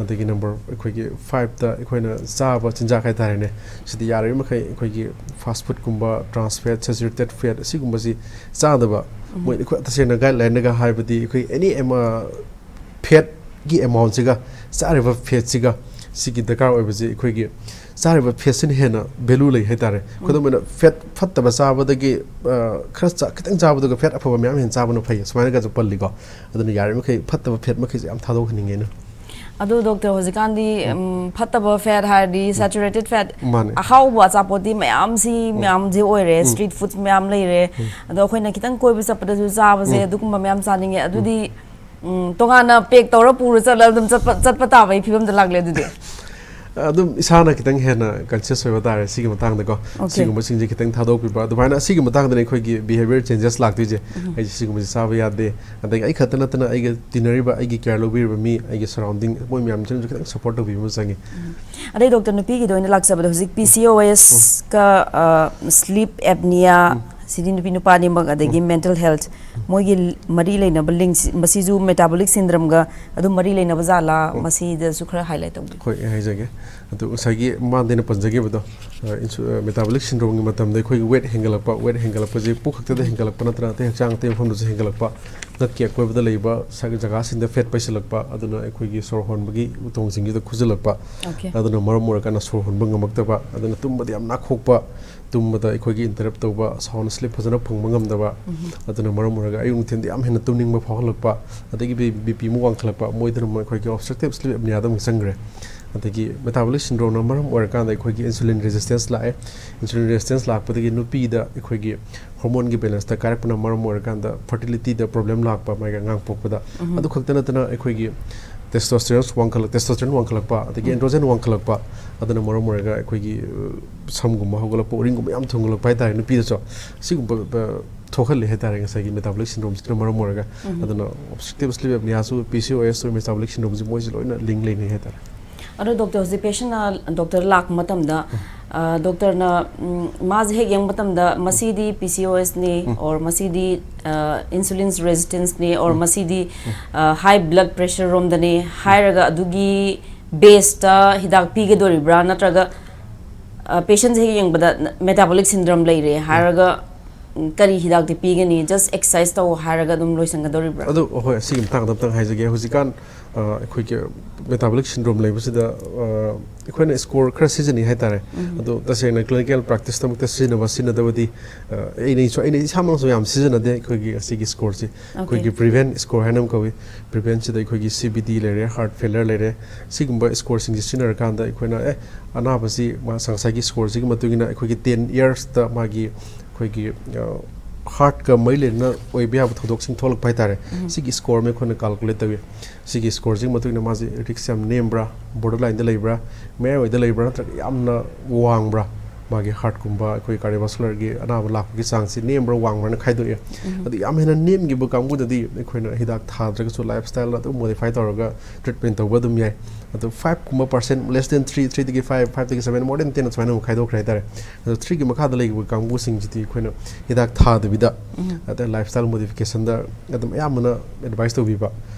ꯑꯗꯒꯤ ꯅꯝꯕꯔ, ꯑꯩꯈꯣꯏꯒꯤ ꯐꯥꯏꯚꯇ ꯑꯩꯈꯣꯏꯅ ꯆꯥꯕ ꯆꯤꯟꯖꯥꯛ ꯍꯥꯏꯇꯥꯔꯦꯅꯦ, ꯁꯤꯗꯤ ꯌꯥꯔꯤꯕ ꯃꯈꯩ ꯑꯩꯈꯣꯏꯒꯤ ꯐꯥꯁ ꯐꯨꯗꯀꯨꯝꯕ, ꯇ꯭ꯔꯥꯟꯁ ꯐꯦꯠ, ꯁꯦꯆꯨꯔꯦꯇꯦꯠ ꯐꯦꯠ, ꯑꯁꯤꯒꯨꯝꯕꯁꯤ ꯆꯥꯗꯕ꯫ ꯃꯣꯏ ꯑꯩꯈꯣꯏ ꯇꯁꯦꯡꯅ ꯒꯥꯏꯗꯂꯥꯏꯟꯗꯒ ꯍꯥꯏꯕꯗꯤ ꯑꯩꯈꯣꯏ ꯑꯦꯅꯤ ꯑꯃ ꯐꯦꯠꯀꯤ ꯑꯦꯃꯥꯎꯟꯁꯤꯒ ꯆꯥꯔꯤꯕ ꯐꯦꯠꯁꯤꯒ ꯁꯤꯒꯤ ꯗꯔꯀꯥꯔ ꯑꯣꯏꯕꯁꯤ, ꯑꯩꯈꯣꯏꯒꯤ ꯆꯥꯔꯤꯕ ꯐꯦꯠꯁꯤꯅ ꯍꯦꯟꯅ ꯚꯦꯂꯨ ꯂꯩ ꯍꯥꯏꯇꯥꯔꯦ꯫ ꯈꯨꯗꯝ ꯑꯣꯏꯅ, ꯐꯦꯠ ꯐꯠꯇꯕ ꯆꯥꯕꯗꯒꯤ, ꯑ, ꯈꯔ ꯆꯥ-, ꯈꯤꯇꯪ ꯆꯥꯕꯗꯨꯒ ꯐꯦꯠ ꯑꯐꯕ ꯃꯌꯥꯝ ꯍꯦꯟꯅ ꯆꯥꯕꯅ ꯐꯩ, ꯁꯨꯃꯥꯏꯅꯒꯁꯨ ꯄꯜꯂꯤꯀꯣ꯫ ꯑꯗꯨꯅ ꯌꯥꯔꯤꯕ ꯃꯈꯩ ꯐꯠꯇꯕ ꯐꯦꯠ ꯃꯈꯩꯁꯦ ꯌꯥꯝ ꯊꯥꯗꯣꯛꯍꯟꯅꯤꯡꯉꯦ ꯑꯩꯅ꯫ ꯑꯗꯣ ꯗꯣꯛꯇꯔ, ꯍꯧꯖꯤꯛꯀꯥꯟꯗꯤ, ꯎꯝ, ꯐꯠꯇꯕ ꯐꯦꯠ ꯍꯥꯏꯔꯗꯤ ꯁꯦꯆꯨꯔꯦꯇꯦꯠ ꯐꯦꯠ ꯃꯥꯅꯦ꯫ ꯑꯍꯥꯎꯕ ꯑꯆꯥꯄꯣꯠꯇꯤ ꯃꯌꯥꯝꯁꯤ, ꯃꯌꯥꯝꯁꯤ ꯑꯣꯏꯔꯦ, ꯁ꯭ꯇ꯭ꯔꯤꯠ ꯐꯨꯗ ꯃꯌꯥꯝ ꯂꯩꯔꯦ꯫ ꯑꯗꯣ ꯑꯩꯈꯣꯏꯅ ꯈꯤꯇꯪ ꯀꯣꯏꯕ ꯆꯠꯄꯗꯁꯨ ꯆꯥꯕꯁꯦ, ꯑꯗꯨꯒꯨꯝꯕ ꯃꯌꯥꯝ ꯆꯥꯅꯤꯡꯉꯦ꯫ ꯑꯗꯨꯗꯤ, ꯎꯝ, ꯇꯣꯉꯥꯟꯅ ꯄꯦꯛ ꯇꯧꯔ ꯄꯨꯔ ꯆꯠꯂ ꯑꯗꯨꯝ ꯆꯠꯄ, ꯆꯠꯄ ꯇꯥꯕꯒꯤ ꯐꯤꯕꯝꯗ ꯂꯥꯛꯂꯦ ꯑꯗꯨꯗꯤ꯫ ꯑꯗꯨꯝ ꯏꯁꯥꯅ ꯈꯤꯇꯪ ꯍꯦꯟꯅ conscious ꯑꯣꯏꯕ ꯇꯥꯔꯦ ꯁꯤꯒꯤ ꯃꯇꯥꯡꯗꯀꯣ꯫ Okay. ꯁꯤꯒꯨꯝꯕꯁꯤꯡꯁꯦ ꯈꯤꯇꯪ ꯊꯥꯗꯣꯛꯄꯤꯕ, ꯑꯗꯨꯃꯥꯏꯅ ꯑꯁꯤꯒꯤ ꯃꯇꯥꯡꯗꯅꯦ ꯑꯩꯈꯣꯏꯒꯤ behaviour changes ꯂꯥꯛꯇꯣꯏꯁꯦ꯫ ꯎꯝ꯫ ꯑꯩꯁꯦ ꯁꯤꯒꯨꯝꯕꯁꯦ ꯆꯥꯕ ꯌꯥꯗꯦ, ꯑꯗꯒꯤ ꯑꯩ ꯈꯛꯇ ꯅꯠꯇꯅ ꯑꯩꯒ ꯇꯤꯟꯅꯔꯤꯕ, ꯑꯩꯒꯤ care ꯂꯧꯕꯤꯔꯤꯕ ꯃꯤ, ꯑꯩꯒꯤ surrounding, ꯃꯣꯏ ꯃꯌꯥꯝꯁꯤꯅꯁꯨ ꯈꯤꯇꯪ support ꯇꯧꯕꯤꯕ ꯑꯃ ꯆꯪꯉꯤ꯫ ꯎꯝ꯫ ꯑꯗꯩ doctor, ꯅꯨꯄꯤꯒꯤꯗ ꯑꯣꯏꯅ ꯂꯥꯛꯆꯕꯗ ꯍꯧꯖꯤꯛ P C O S ꯀ, ꯑ, sleep apnea, ꯎꯝ꯫ ꯁꯤꯗꯤ ꯅꯨꯄꯤ ꯅꯨꯄꯥ ꯑꯅꯤꯃꯛ, ꯑꯗꯒꯤ ꯎꯝ꯫ Mental health, ꯃꯣꯏꯒꯤ ꯃꯔꯤ ꯂꯩꯅꯕ link ꯁꯤ-, ꯃꯁꯤꯁꯨ metabolic syndrome ꯒ ꯑꯗꯨꯝ ꯃꯔꯤ ꯂꯩꯅꯕ ꯖꯥꯠꯂꯥ? ꯎꯝ꯫ ꯃꯁꯤꯗꯁꯨ ꯈꯔ highlight ꯇꯧꯕꯤꯌꯨ꯫ ꯍꯣꯏ, ꯑꯩ ꯍꯥꯏꯖꯒꯦ꯫ ꯑꯗꯨ ꯉꯁꯥꯏꯒꯤ ꯃꯃꯥꯡꯗ ꯑꯩꯅ ꯄꯟꯖꯈꯤꯕꯗꯣ, ꯑ, insu-, ꯑ, metabolic syndrome ꯒꯤ ꯃꯇꯝꯗ ꯑꯩꯈꯣꯏꯒꯤ weight ꯍꯦꯟꯒꯠꯂꯛꯄ, weight ꯍꯦꯟꯒꯠꯂꯛꯄꯁꯦ ꯄꯨꯛ ꯈꯛꯇꯗ ꯍꯦꯟꯒꯠꯂꯛꯄ ꯅꯠꯇꯅ ꯑꯇꯩ ꯍꯛꯆꯥꯡ ꯑꯇꯩ ꯃꯐꯝꯗꯁꯨ ꯍꯦꯟꯒꯠꯂꯛꯄ, ꯉꯛꯀꯤ ꯑꯀꯣꯏꯕꯗ ꯂꯩꯕ ꯁ-, ꯖꯒꯥꯁꯤꯡꯗ fat ꯄꯩꯁꯤꯜꯂꯛꯄ, ꯑꯗꯨꯅ ꯑꯩꯈꯣꯏꯒꯤ ꯁꯣꯔ ꯍꯣꯟꯕꯒꯤ ꯎꯇꯣꯡꯁꯤꯡꯁꯤꯗ ꯈꯨꯖꯤꯜꯂꯛꯄ, Okay. ꯑꯗꯨꯅ ꯃꯔꯝ ꯑꯣꯏꯔꯀꯥꯟꯗ ꯁꯣꯔ ꯍꯣꯟꯕ ꯉꯝꯃꯛꯇꯕ, ꯑꯗꯨꯅ ꯇꯨꯝꯕꯗ ꯌꯥꯝ ꯅꯥꯈꯣꯛꯄ, ꯇꯨꯝꯕꯗ ꯑꯩꯈꯣꯏꯒꯤ interrupt ꯇꯧꯕ, sound sleep ꯐꯖꯅ ꯐꯪꯕ ꯉꯝꯗꯕ, ꯎꯝ꯫ ꯑꯗꯨꯅ ꯃꯔꯝ ꯑꯣꯏꯔꯒ ꯑꯌꯨꯛ ꯅꯨꯡꯊꯤꯟꯗ ꯌꯥꯝ ꯍꯦꯟꯅ ꯇꯨꯝꯅꯤꯡꯕ ꯐꯥꯎꯍꯜꯂꯛꯄ, ꯑꯗꯒꯤ ꯕꯤ-, BP ꯑꯃꯨꯛ ꯋꯥꯡꯈꯠꯂꯛꯄ, ꯃꯣꯏꯗꯅ ꯑꯃꯨꯛ ꯑꯩꯈꯣꯏꯒꯤ obstructive sleep apnea ꯗ ꯑꯃꯨꯛ ꯆꯪꯈ꯭ꯔꯦ꯫ ꯑꯗꯒꯤ metabolic syndrome ꯅ ꯃꯔꯝ ꯑꯣꯏꯔꯀꯥꯟꯗ ꯑꯩꯈꯣꯏꯒꯤ insulin resistance ꯂꯥꯛꯑꯦ꯫ Insulin resistance ꯂꯥꯛꯄꯗꯒꯤ ꯅꯨꯄꯤꯗ ꯑꯩꯈꯣꯏꯒꯤ hormone ꯒꯤ balance ꯇ ꯀꯥꯏꯔꯛꯄꯅ ꯃꯔꯝ ꯑꯣꯏꯔꯀꯥꯟꯗ fertility ꯗ problem ꯂꯥꯛꯄ, ꯃꯥꯒꯤ ꯑꯉꯥꯡ ꯄꯣꯛꯄꯗ꯫ ꯎꯝ꯫ ꯑꯗꯨ ꯈꯛꯇ ꯅꯠꯇꯅ ꯑꯩꯈꯣꯏꯒꯤ testosterone ꯋꯥꯡꯈꯠꯂꯛ-, testosterone ꯋꯥꯡꯈꯠꯂꯛꯄ, ꯑꯗꯒꯤ ꯎꯝ꯫ Androgen ꯋꯥꯡꯈꯠꯂꯛꯄ, ꯑꯗꯨꯅ ꯃꯔꯝ ꯑꯣꯏꯔꯒ ꯑꯩꯈꯣꯏꯒꯤ, ꯑ, ꯁꯝꯒꯨꯝꯕ ꯍꯧꯒꯠꯂꯛꯄ, ꯎꯔꯤꯡꯒꯨꯝꯕ ꯌꯥꯝ ꯊꯨꯡꯒꯠꯂꯛꯄ ꯍꯥꯏꯇꯥꯔꯦ ꯅꯨꯄꯤꯗꯁꯨ꯫ ꯁꯤꯒꯨꯝꯕ, ꯑ, ꯊꯣꯛꯍꯜꯂꯦ ꯍꯥꯏꯇꯥꯔꯦ ꯉꯁꯥꯏꯒꯤ metabolic syndrome ꯁꯤꯅ ꯃꯔꯝ ꯑꯣꯏꯔꯒ꯫ ꯎꯝ꯫ ꯑꯗꯨꯅ obstructive sleep apnea ꯁꯨ, P C O S ꯁꯨ, metabolic syndrome ꯁꯤ ꯃꯣꯏꯁꯤ ꯂꯣꯏꯅ link ꯂꯩꯅꯩ ꯍꯥꯏꯇꯥꯔꯦ꯫ ꯑꯗꯣ doctor, ꯍꯧꯖꯤꯛ patient ꯅ doctor ꯗ ꯂꯥꯛꯄ ꯃꯇꯝꯗ, ꯎꯝ꯫ ꯑ, doctor ꯅ, ꯎꯝ, ꯃꯥꯁꯦ ꯍꯦꯛ ꯌꯦꯡꯕ ꯃꯇꯝꯗ ꯃꯁꯤꯗꯤ P C O S ꯅꯤ, ꯎꯝ꯫ Or ꯃꯁꯤꯗꯤ, ꯑ, insulin resistance ꯅꯤ, or ꯎꯝ꯫ ꯃꯁꯤꯗꯤ, ꯎꯝ꯫ ꯑ, high blood pressure ꯔꯣꯝꯗꯅꯤ ꯍꯥꯏꯔꯒ ꯑꯗꯨꯒꯤ base ꯇ ꯍꯤꯗꯥꯛ ꯄꯤꯒꯗꯣꯔꯤꯕ꯭ꯔꯥ? ꯅꯠꯇ꯭ꯔꯒ, ꯑ, patient ꯁꯦ ꯍꯦꯛ ꯌꯦꯡꯕꯗ ꯅ-, metabolic syndrome ꯂꯩꯔꯦ ꯎꯝ꯫ ꯍꯥꯏꯔꯒ, ꯎꯝ, ꯀꯔꯤ ꯍꯤꯗꯥꯛꯇꯤ ꯄꯤꯒꯅꯤ? Just exercise ꯇꯧ ꯍꯥꯏꯔꯒ ꯑꯗꯨꯝ ꯂꯣꯏꯁꯤꯟꯒꯗꯧꯔꯤꯕ꯭ꯔꯥ? ꯑꯗꯨ, ꯍꯣꯏ, ꯑꯁꯤꯒꯤ ꯃꯇꯥꯡꯗ ꯑꯝꯇꯪ ꯍꯥꯏꯖꯒꯦ꯫ ꯍꯧꯖꯤꯛꯀꯥꯟ, ꯑ, ꯑꯩꯈꯣꯏꯒꯤ metabolic syndrome ꯂꯩꯕꯁꯤꯗ, ꯑ, ꯑꯩꯈꯣꯏꯅ score ꯈꯔ ꯁꯤꯖꯤꯟꯅꯩ ꯍꯥꯏꯇꯥꯔꯦ꯫ ꯎꯝ꯫ ꯑꯗꯣ ꯇꯁꯦꯡꯅ clinical practice ꯇꯃꯛꯇ ꯁꯤꯖꯤꯟꯅꯕ, ꯁꯤꯖꯤꯟꯅꯗꯕꯗꯤ, ꯑ, ꯑꯩꯅꯁꯨ, ꯑꯩꯅ ꯏꯁꯥꯃꯛꯁꯨ ꯌꯥꯝ ꯁꯤꯖꯤꯟꯅꯗꯦ ꯑꯩꯈꯣꯏꯒꯤ ꯑꯁꯤꯒꯤ score ꯁꯤ꯫ Okay꯫ ꯑꯩꯈꯣꯏꯒꯤ PREVENT score ꯍꯥꯏꯅ ꯑꯃ ꯀꯧꯏ꯫ PREVENT ꯁꯤꯗ ꯑꯩꯈꯣꯏꯒꯤ C V D ꯂꯩꯔꯦ, heart failure ꯂꯩꯔꯦ꯫ ꯁꯤꯒꯨꯝꯕ score ꯁꯤꯡꯁꯦ ꯁꯤꯖꯤꯟꯅꯔꯀꯥꯟꯗ ꯑꯩꯈꯣꯏꯅ, ꯑꯦ, ꯑꯅꯥꯕꯁꯤ ꯃꯥ-, ꯉꯁꯥꯏꯒꯤ score ꯁꯤꯒꯤ ꯃꯇꯨꯡ ꯏꯟꯅ ꯑꯩꯈꯣꯏꯒꯤ ten years ꯇ ꯃꯥꯒꯤ ꯑꯩꯈꯣꯏꯒꯤ, ꯑ, ꯍꯥꯔꯠꯀ ꯃꯔꯤ ꯂꯩꯅꯅ ꯑꯣꯏꯕ ꯌꯥꯕ ꯊꯧꯗꯣꯛꯁꯤꯡ ꯊꯣꯛꯂꯛꯄ ꯍꯥꯏꯇꯥꯔꯦ꯫ ꯁꯤꯒꯤ ꯁ꯭ꯀꯣꯔ ꯑꯃ ꯑꯩꯈꯣꯏꯅ ꯀꯥꯜꯀꯨꯂꯦꯠ ꯇꯧꯏ꯫ ꯁꯤꯒꯤ ꯁ꯭ꯀꯣꯔꯁꯤꯒꯤ ꯃꯇꯨꯡ ꯏꯟꯅ ꯃꯥꯁꯦ ꯔꯤꯛꯁ ꯌꯥꯝ ꯅꯦꯝꯕ꯭ꯔꯥ, ꯕꯣꯔꯗꯔ ꯂꯥꯏꯟꯗ ꯂꯩꯕ꯭ꯔꯥ, ꯃꯌꯥꯏꯋꯥꯏꯗ ꯂꯩꯕ꯭ꯔꯥ, ꯅꯠꯇ꯭ꯔꯒ ꯌꯥꯝꯅ ꯋꯥꯡꯕ꯭ꯔꯥ, ꯃꯥꯒꯤ ꯍꯥꯔꯠꯀꯨꯝꯕ ꯑꯩꯈꯣꯏ ꯀꯥꯔꯗꯤꯑꯣꯚꯥꯁꯀꯨꯂꯔꯒꯤ ꯑꯅꯥꯕ ꯂꯥꯛꯄꯒꯤ ꯆꯥꯡꯁꯤ ꯅꯦꯝꯕ꯭ꯔꯥ ꯋꯥꯡꯕ꯭ꯔꯥꯅ ꯈꯥꯏꯗꯣꯛꯑꯦ꯫ ꯑꯗꯨ ꯌꯥꯝ ꯍꯦꯟꯅ ꯅꯦꯝꯈꯤꯕ ꯀꯥꯡꯕꯨꯗꯗꯤ ꯑꯩꯈꯣꯏꯅ ꯍꯤꯗꯥꯛ ꯊꯥꯗ꯭ꯔꯒꯁꯨ ꯂꯥꯏꯐ ꯁ꯭ꯇꯥꯏꯜ ꯑꯗꯨꯝ ꯃꯣꯗꯤꯐꯥꯏ ꯇꯧꯔꯒ ꯇ꯭ꯔꯤꯠꯃꯦꯟ ꯇꯧꯕ ꯑꯗꯨꯝ ꯌꯥꯏ꯫ ꯑꯗꯣ ꯐꯥꯏꯚ ꯀꯨꯝꯕ ꯄꯥꯔꯁꯦꯟ, ꯂꯦꯁ ꯗꯦꯟ ꯊ꯭ꯔꯤ, ꯊ꯭ꯔꯤꯗꯒꯤ ꯐꯥꯏꯚ, ꯐꯥꯏꯚꯇꯒꯤ ꯁꯚꯦꯟ, ꯃꯣꯔ ꯗꯦꯟ ꯇꯦꯟ ꯁꯨꯃꯥꯏꯅ ꯑꯃꯨꯛ ꯈꯥꯏꯗꯣꯛꯈ꯭ꯔꯦ ꯍꯥꯏꯇꯥꯔꯦ꯫ ꯑꯗꯣ ꯊ꯭ꯔꯤꯒꯤ ꯃꯈꯥꯗ ꯂꯩꯈꯤꯕ ꯀꯥꯡꯕꯨꯁꯤꯡꯁꯤꯗꯤ ꯑꯩꯈꯣꯏꯅ ꯍꯤꯗꯥꯛ ꯊꯥꯗꯕꯤꯗ, ꯑꯗ ꯂꯥꯏꯐ ꯁ꯭ꯇꯥꯏꯜ ꯃꯣꯗꯤꯐꯤꯀꯦꯁꯟꯗ ꯑꯗꯨꯝ ꯑꯌꯥꯝꯕꯅ ꯑꯦꯗꯚꯥꯏꯁ ꯇꯧꯕꯤꯕ꯫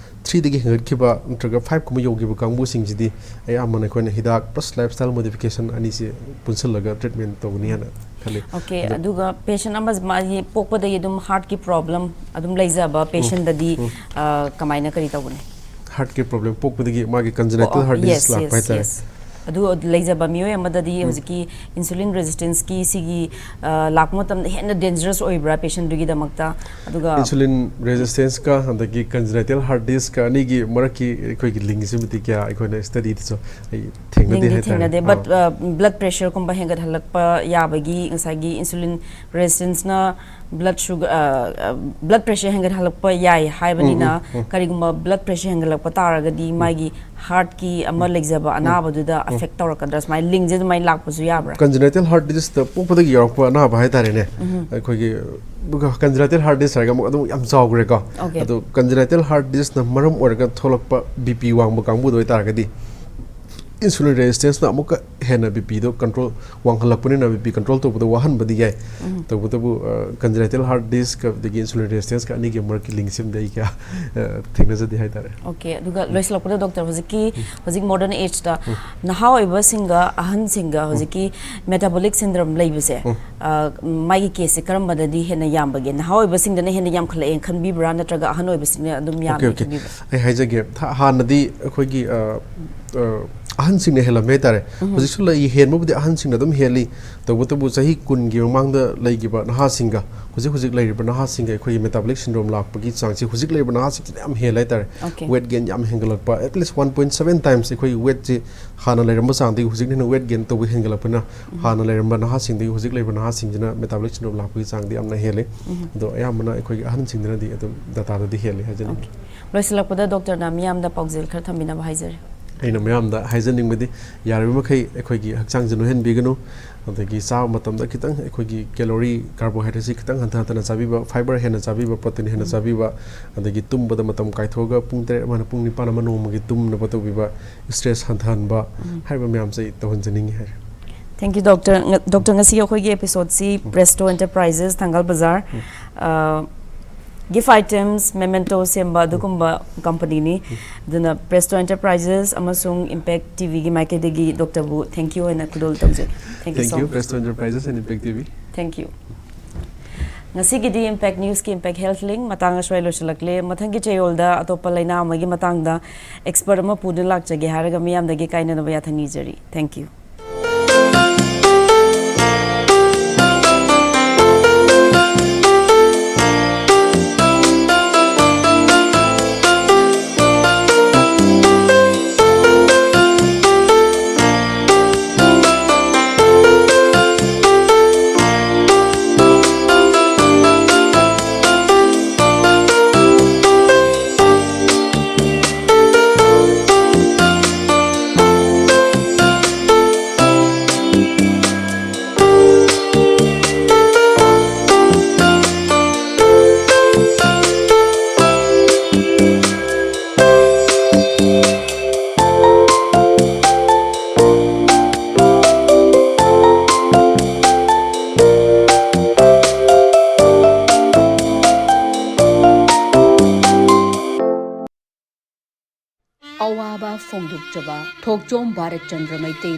ꯊ꯭ꯔꯤꯗꯒꯤ ꯍꯦꯟꯒꯠꯈꯤꯕ ꯅꯠꯇ꯭ꯔꯒ ꯐꯥꯏꯚ ꯀꯨꯝꯕ ꯌꯧꯈꯤꯕ ꯀꯥꯡꯕꯨꯁꯤꯡꯁꯤꯗꯤ ꯑꯌꯥꯝꯕꯅ ꯑꯩꯈꯣꯏꯅ ꯍꯤꯗꯥꯛ ꯄ꯭ꯂꯁ ꯂꯥꯏꯐ ꯁ꯭ꯇꯥꯏꯜ ꯃꯣꯗꯤꯐꯤꯀꯦꯁꯟ ꯑꯅꯤꯁꯦ ꯄꯨꯟꯁꯤꯜꯂꯒ ꯇ꯭ꯔꯤꯠꯃꯦꯟ ꯇꯧꯒꯅꯤ ꯍꯥꯏꯅ ꯈꯜꯂꯤ꯫ ꯑꯣꯀꯦ꯫ ꯑꯗꯣ ꯑꯗꯨꯒ ꯄꯦꯁꯦꯟ ꯑꯃ ꯃꯥꯒꯤ ꯄꯣꯛꯄꯗꯒꯤ ꯑꯗꯨꯝ ꯍꯥꯔꯠꯀꯤ ꯄ꯭ꯔꯣꯕ꯭ꯂꯦꯝ ꯑꯗꯨꯝ ꯂꯩꯖꯕ ꯄꯦꯁꯦꯟꯗꯗꯤ, ꯑ, ꯀꯃꯥꯏꯅ, ꯀꯔꯤ ꯇꯧꯒꯅꯤ? ꯍꯥꯔꯠꯀꯤ ꯄ꯭ꯔꯣꯕ꯭ꯂꯦꯝ ꯄꯣꯛꯄꯗꯒꯤ ꯃꯥꯒꯤ ꯀꯟꯖꯦꯅꯥꯏꯇꯦꯜ ꯍꯥꯔꯠ ꯗꯤꯖꯤꯁ ꯌꯦꯁ, ꯂꯥꯛꯄ ꯌꯦꯁ, ꯍꯥꯏꯇꯥꯔꯦ꯫ ꯌꯦꯁ꯫ ꯑꯗꯨ ꯂꯩꯖꯕ ꯃꯤꯑꯣꯏ ꯑꯃꯗꯗꯤ ꯍꯧꯖꯤꯛꯀꯤ ꯏꯟꯁꯨꯂꯤꯟ ꯔꯦꯖꯤꯁꯇꯦꯟꯁꯀꯤ ꯁꯤꯒꯤ, ꯑ, ꯂꯥꯛꯄ ꯃꯇꯝꯗ ꯍꯦꯟꯅ ꯗꯦꯟꯖꯔꯁ ꯑꯣꯏꯕ꯭ꯔꯥ ꯄꯦꯁꯦꯟꯗꯨꯒꯤꯗꯃꯛꯇ? ꯑꯗꯨꯒ ꯏꯟꯁꯨꯂꯤꯟ ꯔꯦꯖꯤꯁꯇꯦꯟꯁꯀ ꯑꯗꯒꯤ ꯀꯟꯖꯦꯅꯥꯏꯇꯦꯜ ꯍꯥꯔꯠ ꯗꯤꯖꯤꯁꯀ ꯑꯅꯤꯒꯤ ꯃꯔꯛꯀꯤ ꯑꯩꯈꯣꯏꯒꯤ ꯂꯤꯡꯁꯤꯕꯨꯗꯤ ꯀꯌꯥ ꯑꯩꯈꯣꯏꯅ ꯁ꯭ꯇꯗꯤꯗꯁꯨ ꯑꯩ ꯊꯦꯡꯅꯗꯦ ꯂꯤꯡꯗꯤ ꯍꯥꯏꯇꯥꯔꯦ꯫ ꯊꯦꯡꯅꯗꯦ, ꯑꯥ꯫ ꯕꯠ ꯕ꯭ꯂꯗ ꯄ꯭ꯔꯦꯁꯔꯒꯨꯝꯕ ꯍꯦꯟꯒꯠꯍꯜꯂꯛꯄ ꯌꯥꯕꯒꯤ, ꯉꯁꯥꯏꯒꯤ ꯏꯟꯁꯨꯂꯤꯟ ꯔꯦꯖꯤꯁꯇꯦꯟꯁꯅ ꯕ꯭ꯂꯗ ꯁꯨꯒ-, ꯑ, ꯑ, ꯕ꯭ꯂꯗ ꯄ꯭ꯔꯦꯁꯔ ꯍꯦꯟꯒꯠꯍꯜꯂꯛꯄ ꯌꯥꯏ ꯍꯥꯏꯕꯅꯤꯅ, ꯎꯝ, ꯎꯝ, ꯎꯝ꯫ ꯀꯔꯤꯒꯨꯝꯕ ꯕ꯭ꯂꯗ ꯄ꯭ꯔꯦꯁꯔ ꯍꯦꯟꯒꯠꯂꯛꯄ ꯇꯥꯔꯒꯗꯤ ꯃꯥꯒꯤ ꯍꯥꯔꯠꯀꯤ ꯑꯃ ꯂꯩꯖꯕ ꯑꯅꯥꯕꯗꯨꯗ ꯑꯦꯐꯦꯛ ꯇꯧꯔꯛꯀꯗ꯭ꯔꯥ? ꯁꯨꯃꯥꯏꯅ ꯂꯤꯡꯁꯦ ꯑꯗꯨꯃꯥꯏꯅ ꯂꯥꯛꯄꯁꯨ ꯌꯥꯕ꯭ꯔꯥ? ꯀꯟꯖꯦꯅꯥꯏꯇꯦꯜ ꯍꯥꯔꯠ ꯗꯤꯖꯤꯁꯇ ꯄꯣꯛꯄꯗꯒꯤ ꯌꯥꯎꯔꯛꯄ ꯑꯅꯥꯕ ꯍꯥꯏꯇꯥꯔꯦꯅꯦ꯫ ꯑꯩꯈꯣꯏꯒꯤ ꯀꯟꯖꯦꯅꯥꯏꯇꯦꯜ ꯍꯥꯔꯠ ꯗꯤꯖꯤꯁ ꯍꯥꯏꯔꯒ ꯑꯃꯨꯛ ꯑꯗꯨꯝ ꯌꯥꯝ ꯆꯥꯎꯈ꯭ꯔꯦꯀꯣ꯫ ꯑꯣꯀꯦ꯫ ꯑꯗꯣ ꯀꯟꯖꯦꯅꯥꯏꯇꯦꯜ ꯍꯥꯔꯠ ꯗꯤꯖꯤꯁꯅ ꯃꯔꯝ ꯑꯣꯏꯔꯒ ꯊꯣꯛꯂꯛꯄ ꯕꯤ ꯄꯤ ꯋꯥꯡꯕ ꯀꯥꯡꯕꯨꯗ ꯑꯣꯏꯇꯥꯔꯒꯗꯤ ꯏꯟꯁꯨꯂꯤꯟ ꯔꯦꯖꯤꯁꯇꯦꯟꯁꯅ ꯑꯃꯨꯛꯀ ꯍꯦꯟꯅ ꯕꯤ ꯄꯤꯗꯣ ꯀꯟꯇ꯭ꯔꯣꯜ ꯋꯥꯡꯍꯜꯂꯛꯄꯅꯤꯅ ꯕꯤ ꯄꯤ ꯀꯟꯇ꯭ꯔꯣꯜ ꯇꯧꯕꯗ ꯋꯥꯍꯟꯕꯗꯤ ꯌꯥꯏ꯫ ꯇꯧꯕꯇꯕꯨ, ꯑ, ꯀꯟꯖꯦꯅꯥꯏꯇꯦꯜ ꯍꯥꯔꯠ ꯗꯤꯖꯤꯁꯀ ꯑꯗꯒꯤ ꯏꯟꯁꯨꯂꯤꯟ ꯔꯦꯖꯤꯁꯇꯦꯟꯁꯀ ꯑꯅꯤꯒꯤ ꯃꯔꯛꯀꯤ ꯂꯤꯡꯁꯤꯃꯗꯤ ꯑꯩ ꯀꯌꯥ, ꯑ, ꯊꯦꯡꯅꯖꯗꯦ ꯍꯥꯏꯇꯥꯔꯦ꯫ ꯑꯣꯀꯦ, ꯑꯗꯨꯒ ꯂꯣꯏꯁꯤꯜꯂꯛꯄꯗ, ꯗꯣꯛꯇꯔ, ꯍꯧꯖꯤꯛꯀꯤ, ꯍꯧꯖꯤꯛ ꯃꯣꯗꯔꯟ ꯑꯦꯖꯇ ꯅꯍꯥ ꯑꯣꯏꯕꯁꯤꯡꯒ ꯑꯍꯟꯁꯤꯡꯒ ꯍꯧꯖꯤꯛꯀꯤ ꯃꯦꯇꯥꯕꯣꯂꯤꯛ ꯁꯤꯟꯗ꯭ꯔꯣꯝ ꯂꯩꯕꯁꯦ, ꯑ, ꯃꯥꯒꯤ ꯀꯦꯁꯁꯦ ꯀꯔꯝꯕꯗꯗꯤ ꯍꯦꯟꯅ ꯌꯥꯝꯕꯒꯦ? ꯅꯍꯥ ꯑꯣꯏꯕꯁꯤꯡꯗꯅ ꯍꯦꯟꯅ ꯌꯥꯝꯈꯠꯂꯛꯑꯦꯅ ꯈꯟꯕꯤꯕ꯭ꯔꯥ, ꯅꯠꯇ꯭ꯔꯒ ꯑꯍꯟ ꯑꯣꯏꯕꯁꯤꯡꯅ ꯑꯗꯨꯝ ꯑꯣꯀꯦ, ꯌꯥꯝꯃꯦ ꯑꯣꯀꯦ꯫ ꯈꯟꯕꯤꯕ꯭ꯔꯥ? ꯑꯩ ꯍꯥꯏꯖꯒꯦ, ꯊ-, ꯍꯥꯟꯅꯗꯤ ꯑꯩꯈꯣꯏꯒꯤ, ꯑ, ꯑ, ꯑꯍꯟꯁꯤꯡꯅ ꯍꯦꯜꯂꯝꯃꯦ ꯍꯥꯏꯇꯥꯔꯦ꯫ ꯍꯧꯖꯤꯛꯁꯨ ꯂꯩ, ꯍꯦꯟꯕꯕꯨꯗꯤ ꯑꯍꯟꯁꯤꯡꯅ ꯑꯗꯨꯝ ꯍꯦꯜꯂꯤ꯫ ꯇꯧꯕꯇꯕꯨ ꯆꯍꯤ ꯀꯨꯟꯒꯤ ꯃꯃꯥꯡꯗ ꯂꯩꯈꯤꯕ ꯅꯍꯥꯁꯤꯡꯒ ꯍꯧꯖꯤꯛ ꯍꯧꯖꯤꯛ ꯂꯩꯔꯤꯕ ꯅꯍꯥꯁꯤꯡꯒ ꯑꯩꯈꯣꯏꯒꯤ metabolic syndrome ꯂꯥꯛꯄꯒꯤ ꯆꯥꯡꯁꯤ ꯍꯧꯖꯤꯛ ꯂꯩꯔꯤꯕ ꯅꯍꯥꯁꯤꯡꯁꯤꯅ ꯌꯥꯝ ꯍꯦꯜꯂꯦ ꯍꯥꯏꯇꯥꯔꯦ꯫ Okay. Weight gain ꯌꯥꯝ ꯍꯦꯟꯒꯠꯂꯛꯄ, at least one point seven times ꯑꯩꯈꯣꯏꯒꯤ weightꯁꯤ ꯍꯥꯟꯅ ꯂꯩꯔꯝꯕ ꯆꯥꯡꯗꯒꯤ ꯍꯧꯖꯤꯛꯅ ꯍꯦꯟꯅ weight gain ꯇꯧꯕ ꯍꯦꯟꯒꯠꯂꯛꯄꯅ ꯍꯥꯟꯅ ꯂꯩꯔꯝꯕ ꯅꯍꯥꯁꯤꯡꯗꯒꯤ ꯍꯧꯖꯤꯛ ꯂꯩꯔꯤꯕ ꯅꯍꯥꯁꯤꯡꯁꯤꯅ metabolic syndrome ꯂꯥꯛꯄꯒꯤ ꯆꯥꯡꯗꯤ ꯌꯥꯝꯅ ꯍꯦꯜꯂꯤ꯫ ꯑꯗꯣ ꯑꯌꯥꯝꯕꯅ ꯑꯩꯈꯣꯏꯒꯤ ꯑꯍꯟꯁꯤꯡꯗꯅꯗꯤ ꯑꯗꯨꯝ dataꯗꯗꯤ ꯍꯦꯜꯂꯤ ꯍꯥꯏꯖꯅꯤꯡꯉꯤ꯫ Okay. ꯂꯣꯏꯁꯤꯜꯂꯛꯄꯗ ꯗꯣꯛꯇꯔꯅ ꯃꯤꯌꯥꯝꯗ ꯄꯥꯎꯖꯦꯜ ꯈꯔ ꯊꯝꯕꯤꯅꯕ ꯍꯥꯏꯖꯔꯤ꯫ ꯑꯩꯅ ꯃꯌꯥꯝꯗ ꯍꯥꯏꯖꯅꯤꯡꯕꯗꯤ, ꯌꯥꯔꯤꯕ ꯃꯈꯩ ꯑꯩꯈꯣꯏꯒꯤ ꯍꯛꯆꯥꯡꯁꯦ ꯅꯣꯏꯍꯟꯕꯤꯒꯅꯨ, ꯑꯗꯒꯤ ꯆꯥꯕ ꯃꯇꯝꯗ ꯈꯤꯇꯪ ꯑꯩꯈꯣꯏꯒꯤ calorie, carbohydrateꯁꯤ ꯈꯤꯇꯪ ꯍꯟꯊ ꯍꯟꯊꯅ ꯆꯥꯕꯤꯕ, fiber ꯍꯦꯟꯅ ꯆꯥꯕꯤꯕ, protein ꯍꯦꯟꯅ ꯆꯥꯕꯤꯕ, ꯑꯗꯒꯤ ꯇꯨꯝꯕꯗ ꯃꯇꯝ ꯀꯥꯏꯊꯣꯛꯑꯒ ꯄꯨꯡ ꯇꯔꯦꯠ ꯑꯃꯅ ꯄꯨꯡ ꯅꯤꯄꯥꯟ ꯑꯃ ꯅꯣꯡꯃꯒꯤ ꯇꯨꯝꯅꯕ ꯇꯧꯕꯤꯕ, stress ꯍꯟꯊꯍꯟꯕ, ꯍꯥꯏꯔꯤꯕ ꯃꯌꯥꯝꯁꯦ ꯑꯩ ꯇꯧꯍꯟꯖꯅꯤꯡꯉꯤ ꯍꯥꯏꯔꯦ꯫ Thank you, doctor. ꯉ-, doctor, ꯉꯁꯤꯒꯤ ꯑꯩꯈꯣꯏꯒꯤ episodeꯁꯤ Presto Enterprises, ꯊꯪꯒꯥꯜ ꯕꯖꯥꯔ, ꯑ, gift items, memento ꯁꯦꯝꯕ ꯑꯗꯨꯒꯨꯝꯕ companyꯅꯤ꯫ ꯑꯗꯨꯅ Presto Enterprises ꯑꯃꯁꯨꯡ Impact TVꯒꯤ ꯃꯥꯏꯀꯩꯗꯒꯤ doctorꯕꯨ thank you ꯍꯥꯏꯅ ꯈꯨꯗꯣꯜ ꯇꯧꯖꯔꯤ꯫ Thank you so much. Presto Enterprises and Impact TV. Thank you. ꯉꯁꯤꯒꯤꯗꯤ Impact Newsꯀꯤ Impact Health Link ꯃꯇꯥꯡ ꯑꯁ꯭ꯋꯥꯏ ꯂꯣꯏꯁꯤꯜꯂꯛꯂꯦ꯫ ꯃꯊꯪꯒꯤ ꯆꯌꯣꯜꯗ ꯑꯇꯣꯞꯄ ꯂꯥꯏꯅꯥ ꯑꯃꯒꯤ ꯃꯇꯥꯡꯗ expert ꯑꯃ ꯄꯨꯗꯨꯅ ꯂꯥꯛꯆꯒꯦ ꯍꯥꯏꯔꯒ ꯃꯤꯌꯥꯝꯗꯒꯤ ꯀꯥꯏꯅꯅꯕ ꯌꯥꯊꯪ ꯅꯤꯖꯔꯤ꯫ Thank you. ꯑꯋꯥꯕ ꯐꯣꯡꯗꯣꯛꯆꯕ ꯊꯣꯛꯆꯣꯝ ꯚꯥꯔꯠ ꯆꯟꯗ꯭ꯔ ꯃꯩꯇꯩ꯫